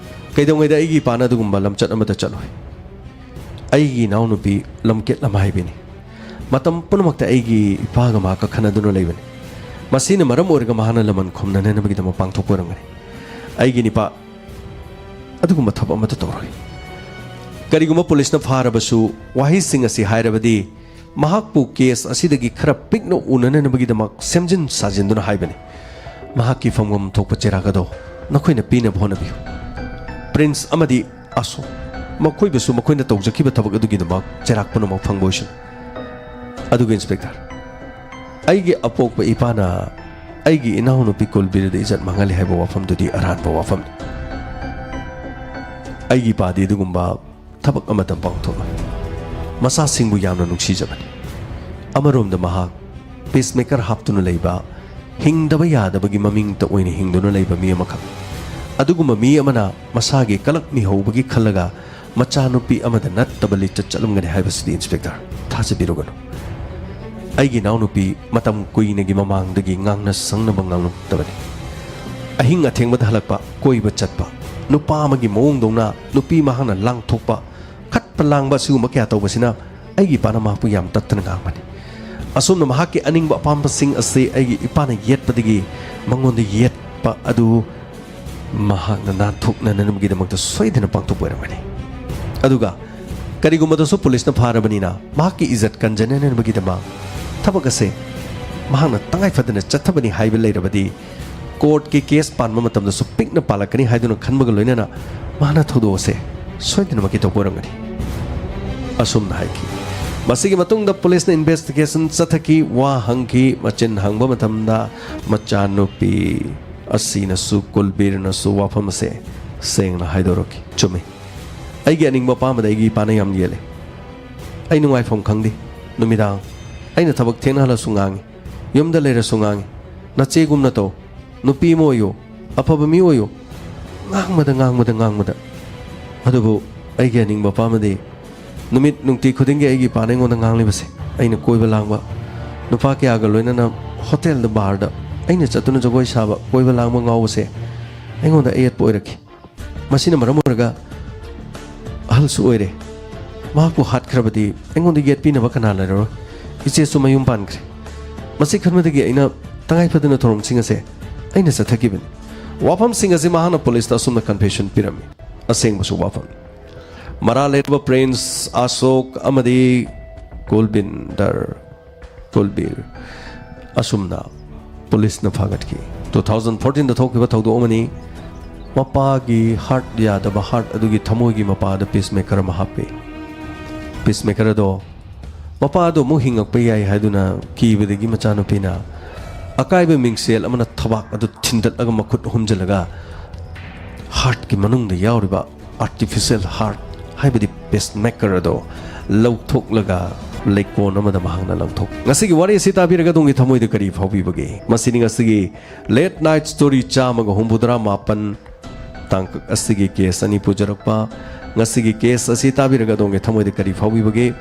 ꯀꯩꯗꯧꯉꯩꯗ ꯑꯩꯒꯤ ꯏꯄꯥꯅ ꯑꯗꯨꯒꯨꯝꯕ ꯂꯝꯆꯠ ꯑꯃꯗ ꯆꯠꯂꯣꯏ꯫ ꯑꯩꯒꯤ ꯏꯅꯥꯎꯅꯨꯄꯤ ꯂꯝꯀꯦꯠ ꯂꯝꯍꯥꯏꯕꯤꯅꯤ꯫ ꯃꯇꯝ ꯄꯨꯝꯅꯃꯛꯇ ꯑꯩꯒꯤ ꯏꯄꯥꯒ ꯃꯍꯥꯛꯀ ꯈꯟꯅꯗꯨꯅ ꯂꯩꯕꯅꯤ꯫ ꯃꯁꯤꯅ ꯃꯔꯝ ꯑꯣꯏꯔꯒ ꯃꯍꯥꯛꯅ ꯂꯃꯟ ꯈꯨꯝꯅꯅꯕꯒꯤꯗꯃꯛ ꯄꯥꯡꯊꯣꯛꯄ ꯑꯣꯏꯔꯝꯒꯅꯤ꯫ ꯑꯩꯒꯤ ꯅꯤꯄꯥ ꯑꯗꯨꯒꯨꯝꯕ ꯊꯕꯛ ꯑꯃꯠꯇ ꯇꯧꯔꯣꯏ꯫" ꯀꯔꯤꯒꯨꯝꯕ ꯄꯨꯂꯤꯁꯅ ꯐꯥꯔꯕꯁꯨ ꯋꯥꯍꯩꯁꯤꯡ ꯑꯁꯤ ꯍꯥꯏꯔꯕꯗꯤ ꯃꯍꯥꯛꯄꯨ ꯀꯦꯁ ꯑꯁꯤꯗꯒꯤ ꯈꯔ ꯄꯤꯛꯅ ꯎꯅꯅꯕꯒꯤꯗꯃꯛ ꯁꯦꯝꯖꯤꯟ ꯁꯥꯖꯤꯟꯗꯨꯅ ꯍꯥꯏꯕꯅꯤ꯫ "ꯃꯍꯥꯛꯀꯤ ꯐꯪꯐꯝ ꯊꯣꯛꯄ ꯆꯩꯔꯥꯛ ꯑꯗꯣ ꯅꯈꯣꯏꯅ ꯄꯤꯅꯕ ꯍꯣꯠꯅꯕꯤꯌꯨ꯫" ꯄ꯭ꯔꯤꯟꯁ ꯑꯃꯗꯤ ꯑꯁꯣꯛ, ꯃꯈꯣꯏꯕꯨꯁꯨ ꯃꯈꯣꯏꯅ ꯇꯧꯖꯈꯤꯕ ꯊꯕꯛ ꯑꯗꯨꯒꯤꯗꯃꯛ ꯆꯩꯔꯥꯛ ꯄꯨꯝꯅꯃꯛ ꯐꯪꯕ ꯑꯣꯏꯁꯅꯨ꯫ ꯑꯗꯨꯒ ꯏꯟꯁꯄꯦꯛꯇꯔ, ꯑꯩꯒꯤ ꯑꯄꯣꯛꯄ ꯏꯄꯥꯅ ꯑꯩꯒꯤ ꯏꯅꯥꯎꯅꯨꯄꯤ ꯀꯨꯜꯕꯤꯔꯗ ꯏꯖꯠ ꯃꯥꯡꯍꯜꯂꯤ ꯍꯥꯏꯕ ꯋꯥꯐꯝꯗꯨꯗꯤ ꯑꯔꯥꯟꯕ ꯋꯥꯐꯝꯅꯤ꯫ ꯑꯩꯒꯤ ꯏꯄꯥꯗꯤ ꯑꯗꯨꯒꯨꯝꯕ ꯊꯕꯛ ꯑꯃꯠꯇ ꯄꯥꯡꯊꯣꯛꯂꯣꯏ꯫ ꯃꯆꯥꯁꯤꯡꯕꯨ ꯌꯥꯝꯅ ꯅꯨꯡꯁꯤꯖꯕꯅꯤ꯫ ꯑꯃꯔꯣꯝꯗ ꯃꯍꯥꯛ ꯄꯦꯁꯃꯦꯀꯔ ꯍꯥꯞꯇꯨꯅ ꯂꯩꯕ, ꯍꯤꯡꯗꯕ ꯌꯥꯗꯕꯒꯤ ꯃꯃꯤꯡꯇ ꯑꯣꯏꯅ ꯍꯤꯡꯗꯨꯅ ꯂꯩꯕ ꯃꯤ ꯑꯃꯈꯛ꯫ ꯑꯗꯨꯒꯨꯝꯕ ꯃꯤ ꯑꯃꯅ ꯃꯁꯥꯒꯤ ꯀꯂꯛ ꯃꯤꯍꯧꯕꯒꯤ ꯈꯜꯂꯒ ꯃꯆꯥꯅꯨꯄꯤ ꯑꯃꯗ ꯅꯠꯇꯕ ꯂꯤꯆꯠ ꯆꯠꯂꯝꯒꯅꯤ ꯍꯥꯏꯕꯁꯤꯗꯤ, ꯏꯟꯁꯄꯦꯛꯇꯔ, ꯊꯥꯖꯕꯤꯔꯨꯒꯅꯨ꯫ ꯑꯩꯒꯤ ꯏꯅꯥꯎꯅꯨꯄꯤ ꯃꯇꯝ ꯀꯨꯏꯅꯒꯤ ꯃꯃꯥꯡꯗꯒꯤ ꯉꯥꯡꯅ ꯁꯪꯅꯕ ꯉꯥꯡꯂꯛꯇꯕꯅꯤ꯫ ꯑꯍꯤꯡ ꯑꯊꯦꯡꯕꯗ ꯍꯜꯂꯛꯄ, ꯀꯣꯏꯕ ꯆꯠꯄ, ꯅꯨꯄꯥ ꯑꯃꯒꯤ ꯃꯑꯣꯡꯗꯧꯅ ꯅꯨꯄꯤ ꯃꯍꯥꯛꯅ ꯂꯥꯡꯊꯣꯛꯄ, ꯈꯠꯄ ꯂꯥꯡꯕ ꯑꯁꯤꯒꯨꯝꯕ ꯀꯌꯥ ꯇꯧꯕꯁꯤꯅ ꯑꯩꯒꯤ ꯏꯄꯥꯅ ꯃꯍꯥꯛꯄꯨ ꯌꯥꯝ ꯇꯠꯇꯅ ꯉꯥꯡꯕꯅꯤ꯫ ꯑꯁꯨꯝꯅ ꯃꯍꯥꯛꯀꯤ ꯑꯅꯤꯡꯕ ꯑꯄꯥꯝꯕꯁꯤꯡ ꯑꯁꯤ ꯑꯩꯒꯤ ꯏꯄꯥꯅ ꯌꯦꯠꯄꯗꯒꯤ ꯃꯉꯣꯟꯗ ꯌꯦꯠꯄ ꯑꯗꯨ ꯃꯍꯥꯛꯅ ꯅꯥꯟꯊꯣꯛꯅꯅꯕꯒꯤꯗꯃꯛꯇ ꯁꯣꯏꯗꯅ ꯄꯥꯡꯊꯣꯛꯄ ꯑꯣꯏꯔꯝꯒꯅꯤ꯫ ꯑꯗꯨꯒ ꯀꯔꯤꯒꯨꯝꯕꯗꯁꯨ ꯄꯨꯂꯤꯁꯅ ꯐꯥꯔꯕꯅꯤꯅ ꯃꯍꯥꯛꯀꯤ ꯏꯖꯠ ꯀꯟꯖꯅꯅꯕꯒꯤꯗꯃꯛ ꯊꯕꯛ ꯑꯁꯦ ꯃꯍꯥꯛꯅ ꯇꯉꯥꯏ ꯐꯗꯅ ꯆꯠꯊꯕꯅꯤ ꯍꯥꯏꯕ ꯂꯩꯔꯕꯗꯤ, ꯀꯣꯔꯠꯀꯤ ꯀꯦꯁ ꯄꯥꯟꯕ ꯃꯇꯝꯗꯁꯨ ꯄꯤꯛꯅ ꯄꯥꯜꯂꯛꯀꯅꯤ ꯍꯥꯏꯗꯨꯅ ꯈꯟꯕꯒ ꯂꯣꯏꯅꯅ ꯃꯍꯥꯛꯅ ꯊꯧꯗꯣꯛ ꯑꯁꯦ ꯁꯣꯏꯗꯅꯃꯛꯀꯤ ꯇꯧꯕ ꯑꯣꯏꯔꯝꯒꯅꯤ꯫ ꯑꯁꯨꯝꯅ ꯍꯥꯏꯈꯤ꯫ ꯃꯁꯤꯒꯤ ꯃꯇꯨꯡꯗ ꯄꯨꯂꯤꯁꯅ ꯏꯟꯚꯦꯁꯇꯤꯒꯦꯁꯟ ꯆꯠꯊꯈꯤ, ꯋꯥ ꯍꯪꯈꯤ꯫ ꯃꯆꯤꯟ ꯍꯪꯕ ꯃꯇꯝꯗ ꯃꯆꯥꯅꯨꯄꯤ ꯑꯁꯤꯅꯁꯨ ꯀꯨꯜꯕꯤꯔꯅꯁꯨ ꯋꯥꯐꯝ ꯑꯁꯦ ꯁꯦꯡꯅ ꯍꯥꯏꯗꯣꯔꯛꯈꯤ꯫ "ꯆꯨꯝꯃꯤ, ꯑꯩꯒꯤ ꯑꯅꯤꯡꯕ ꯑꯄꯥꯝꯕꯗ ꯑꯩꯒꯤ ꯏꯄꯥꯅ ꯌꯥꯝ ꯌꯦꯠꯂꯦ꯫ ꯑꯩ ꯅꯨꯡꯉꯥꯏꯐꯝ ꯈꯪꯗꯦ꯫ ꯅꯨꯃꯤꯗꯥꯡ ꯑꯩꯅ ꯊꯕꯛ ꯊꯦꯡꯅ ꯍꯜꯂꯁꯨ ꯉꯥꯡꯉꯤ, ꯌꯨꯝꯗ ꯂꯩꯔꯁꯨ ꯉꯥꯡꯉꯤ꯫ ꯅꯆꯦꯒꯨꯝꯅ ꯇꯧ, ꯅꯨꯄꯤ ꯑꯃ ꯑꯣꯏꯌꯨ, ꯑꯐꯕ ꯃꯤ ꯑꯣꯏꯌꯨ", ꯉꯥꯡꯕꯗ, ꯉꯥꯡꯕꯗ, ꯉꯥꯡꯕꯗ꯫ ꯑꯗꯨꯕꯨ ꯑꯩꯒꯤ ꯑꯅꯤꯡꯕ ꯑꯄꯥꯝꯕꯗꯤ ꯅꯨꯃꯤꯠ ꯅꯨꯡꯇꯤ ꯈꯨꯗꯤꯡꯒꯤ ꯑꯩꯒꯤ ꯏꯄꯥꯅ ꯑꯩꯉꯣꯟꯗ ꯉꯥꯡꯂꯤꯕꯁꯦ, ꯑꯩꯅ ꯀꯣꯏꯕ ꯂꯥꯡꯕ, ꯅꯨꯄꯥ ꯀꯌꯥꯒ ꯂꯣꯏꯅꯅ ꯍꯣꯇꯦꯜꯗ, ꯕꯥꯔꯗ ꯑꯩꯅ ꯆꯠꯇꯨꯅ ꯖꯒꯣꯏ ꯁꯥꯕ, ꯀꯣꯏꯕ ꯂꯥꯡꯕ ꯉꯥꯎꯕꯁꯦ ꯑꯩꯉꯣꯟꯗ ꯑꯌꯦꯠꯄ ꯑꯣꯏꯔꯛꯈꯤ꯫ ꯃꯁꯤꯅ ꯃꯔꯝ ꯑꯣꯏꯔꯒ ꯑꯍꯜꯁꯨ ꯑꯣꯏꯔꯦ꯫ ꯃꯍꯥꯛꯄꯨ ꯍꯥꯠꯈ꯭ꯔꯕꯗꯤ ꯑꯩꯉꯣꯟꯗ ꯌꯦꯠꯄꯤꯅꯕ ꯀꯅꯥ ꯂꯩꯔꯔꯣꯏ? ꯏꯆꯦꯁꯨ ꯃꯌꯨꯝ ꯄꯥꯟꯈ꯭ꯔꯦ꯫ ꯃꯁꯤ ꯈꯟꯕꯗꯒꯤ ꯑꯩꯅ ꯇꯉꯥꯏ ꯐꯗꯅ ꯊꯧꯔꯝꯁꯤꯡ ꯑꯁꯦ ꯑꯩꯅ ꯆꯠꯊꯈꯤꯕꯅꯤ꯫ ꯋꯥꯐꯝꯁꯤꯡ ꯑꯁꯤ ꯃꯍꯥꯛꯅ ꯄꯨꯂꯤꯁꯇ ꯑꯁꯨꯝꯅ ꯀꯟꯐꯦꯁꯟ ꯄꯤꯔꯝꯃꯤ꯫ ꯑꯁꯦꯡꯕꯁꯨ ꯋꯥꯐꯝ꯫ ꯃꯔꯥꯜ ꯂꯩꯔꯕ ꯄ꯭ꯔꯤꯟꯁ ꯑꯁꯣꯛ ꯑꯃꯗꯤ ꯀꯨꯜꯕꯤꯟꯗꯔ, ꯀꯨꯜꯕꯤꯔ ꯑꯁꯨꯝꯅ ꯄꯨꯂꯤꯁꯅ ꯐꯥꯒꯠꯈꯤ꯫ ꯇꯨ ꯊꯥꯎꯖꯟ ꯐꯣꯔꯇꯤꯟꯗ ꯊꯣꯛꯈꯤꯕ ꯊꯧꯗꯣꯛ ꯑꯃꯅꯤ꯫ ꯃꯄꯥꯒꯤ ꯍꯥꯔꯠ ꯌꯥꯗꯕ, ꯍꯥꯔꯠ ꯑꯗꯨꯒꯤ ꯊꯃꯣꯏꯒꯤ ꯃꯄꯥꯗ ꯄꯤꯁꯃꯦꯀꯔ ꯑꯃ ꯍꯥꯞꯄꯤ꯫ ꯄꯤꯁꯃꯦꯀꯔ ꯑꯗꯣ ꯃꯄꯥꯗꯣ ꯑꯃꯨꯛ ꯍꯤꯡꯉꯛꯄ ꯌꯥꯏ ꯍꯥꯏꯗꯨꯅ ꯀꯤꯕꯗꯒꯤ ꯃꯆꯥꯅꯨꯄꯤꯅ ꯑꯀꯥꯏꯕ ꯃꯤꯡꯁꯦꯜ ꯑꯃꯅ ꯊꯕꯥꯛ ꯑꯗꯨ ꯊꯤꯟꯗꯠꯂꯒ ꯃꯈꯨꯠ ꯍꯨꯝꯖꯤꯜꯂꯒ ꯍꯥꯔꯠꯀꯤ ꯃꯅꯨꯡꯗ ꯌꯥꯎꯔꯤꯕ ꯑꯥꯔꯇꯤꯐꯤꯁꯦꯜ ꯍꯥꯔꯠ, ꯍꯥꯏꯕꯗꯤ ꯄꯦꯁꯃꯦꯀꯔ ꯑꯗꯣ ꯂꯧꯊꯣꯛꯂꯒ ꯂꯩꯀꯣꯟ ꯑꯃꯗ ꯃꯍꯥꯛꯅ ꯂꯪꯊꯣꯛ꯫ ꯉꯁꯤꯒꯤ ꯋꯥꯔꯤ ꯑꯁꯤ ꯇꯥꯕꯤꯔꯒ ꯑꯗꯣꯝꯒꯤ ꯊꯃꯣꯏꯗ ꯀꯔꯤ ꯐꯥꯎꯕꯤꯕꯒꯦ? ꯃꯁꯤꯅꯤ ꯉꯁꯤꯒꯤ ꯂꯦꯠ ꯅꯥꯏꯠ ꯁ꯭ꯇꯣꯔꯤ ꯆꯥꯝꯃꯒ ꯍꯨꯝꯐꯨꯇꯔꯥ ꯃꯥꯄꯟ꯫ ꯇꯥꯡꯀꯛ ꯑꯁꯤꯒꯤ ꯀꯦꯁ ꯑꯅꯤ ꯄꯨꯖꯔꯛꯄ꯫ ꯉꯁꯤꯒꯤ ꯀꯦꯁ ꯑꯁꯤ ꯇꯥꯕꯤꯔꯒ ꯑꯗꯣꯝꯒꯤ ꯊꯃꯣꯏꯗ ꯀꯔꯤ ꯐꯥꯎꯕꯤꯕꯒꯦ?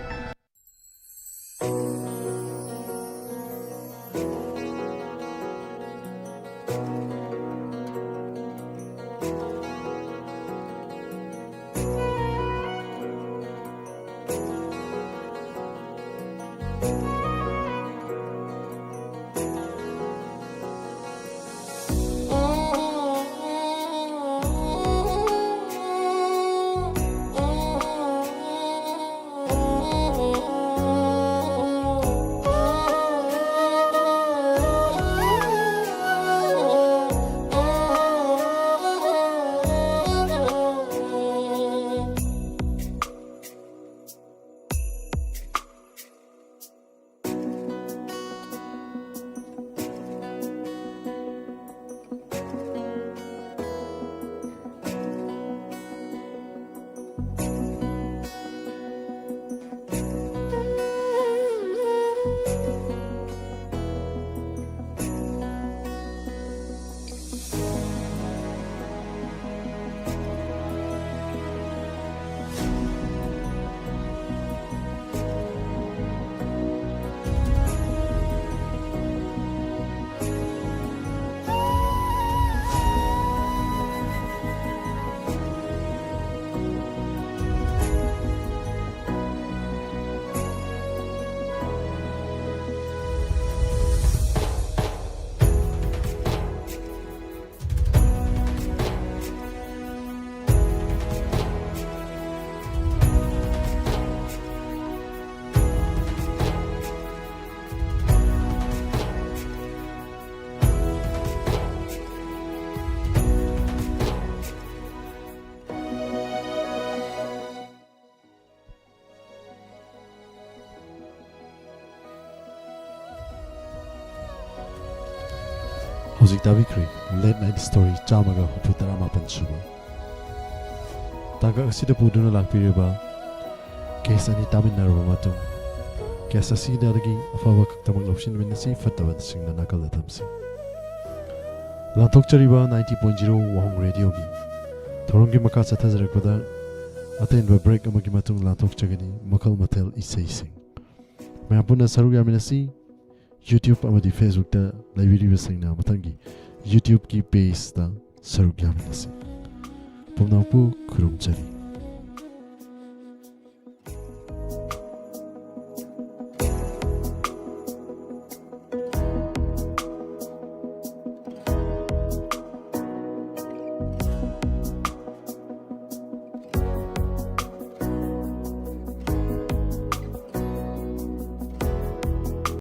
ꯍꯧꯖꯤꯛ ꯇꯥꯕꯤꯈ꯭ꯔꯦ Late Night Story ꯆꯥꯝꯃꯒ ꯍꯨꯝꯐꯨ ꯇꯔꯥ ꯃꯥꯄꯟ ꯁꯨꯕ꯫ ꯇꯥꯡꯀꯛ ꯑꯁꯤꯗ ꯄꯨꯗꯨꯅ ꯂꯥꯛꯄꯤꯔꯤꯕ ꯀꯦꯁ ꯑꯅꯤ ꯇꯥꯃꯤꯟꯅꯔꯕ ꯃꯇꯨꯡ, ꯀꯦꯁ ꯑꯁꯤꯗꯒꯤ ꯑꯐꯕ ꯈꯛꯇꯃꯛ ꯂꯧꯁꯤꯟꯃꯤꯟꯅꯁꯤ, ꯐꯠꯇꯕꯁꯤꯡꯅ ꯅꯥꯀꯜꯗ ꯊꯝꯁꯤ꯫ ꯂꯥꯟꯊꯣꯛꯆꯔꯤꯕ ninety point zero ꯋꯥꯍꯣꯡ ꯔꯦꯗꯤꯑꯣꯒꯤ ꯊꯧꯔꯝꯒꯤ ꯃꯈꯥ ꯆꯠꯊꯖꯔꯛꯄꯗ ꯑꯇꯦꯟꯕ ꯕ꯭ꯔꯦꯛ ꯑꯃꯒꯤ ꯃꯇꯨꯡ ꯂꯥꯟꯊꯣꯛꯆꯒꯅꯤ꯫ ꯃꯈꯜ ꯃꯊꯦꯜ ꯏꯁꯩꯁꯤꯡ ꯃꯌꯥꯝ ꯄꯨꯟꯅ ꯁꯔꯨꯛ ꯌꯥꯃꯤꯟꯅꯁꯤ꯫ YouTube ꯑꯃꯗꯤ Facebookꯇ ꯂꯩꯕꯤꯔꯤꯕꯁꯤꯡꯅ ꯃꯊꯪꯒꯤ YouTubeꯀꯤ pageꯇ ꯁꯔꯨꯛ ꯌꯥꯃꯤꯟꯅꯁꯤ꯫ ꯄꯨꯝꯅꯃꯛꯄꯨ ꯈꯨꯔꯨꯝꯖꯔꯤ꯫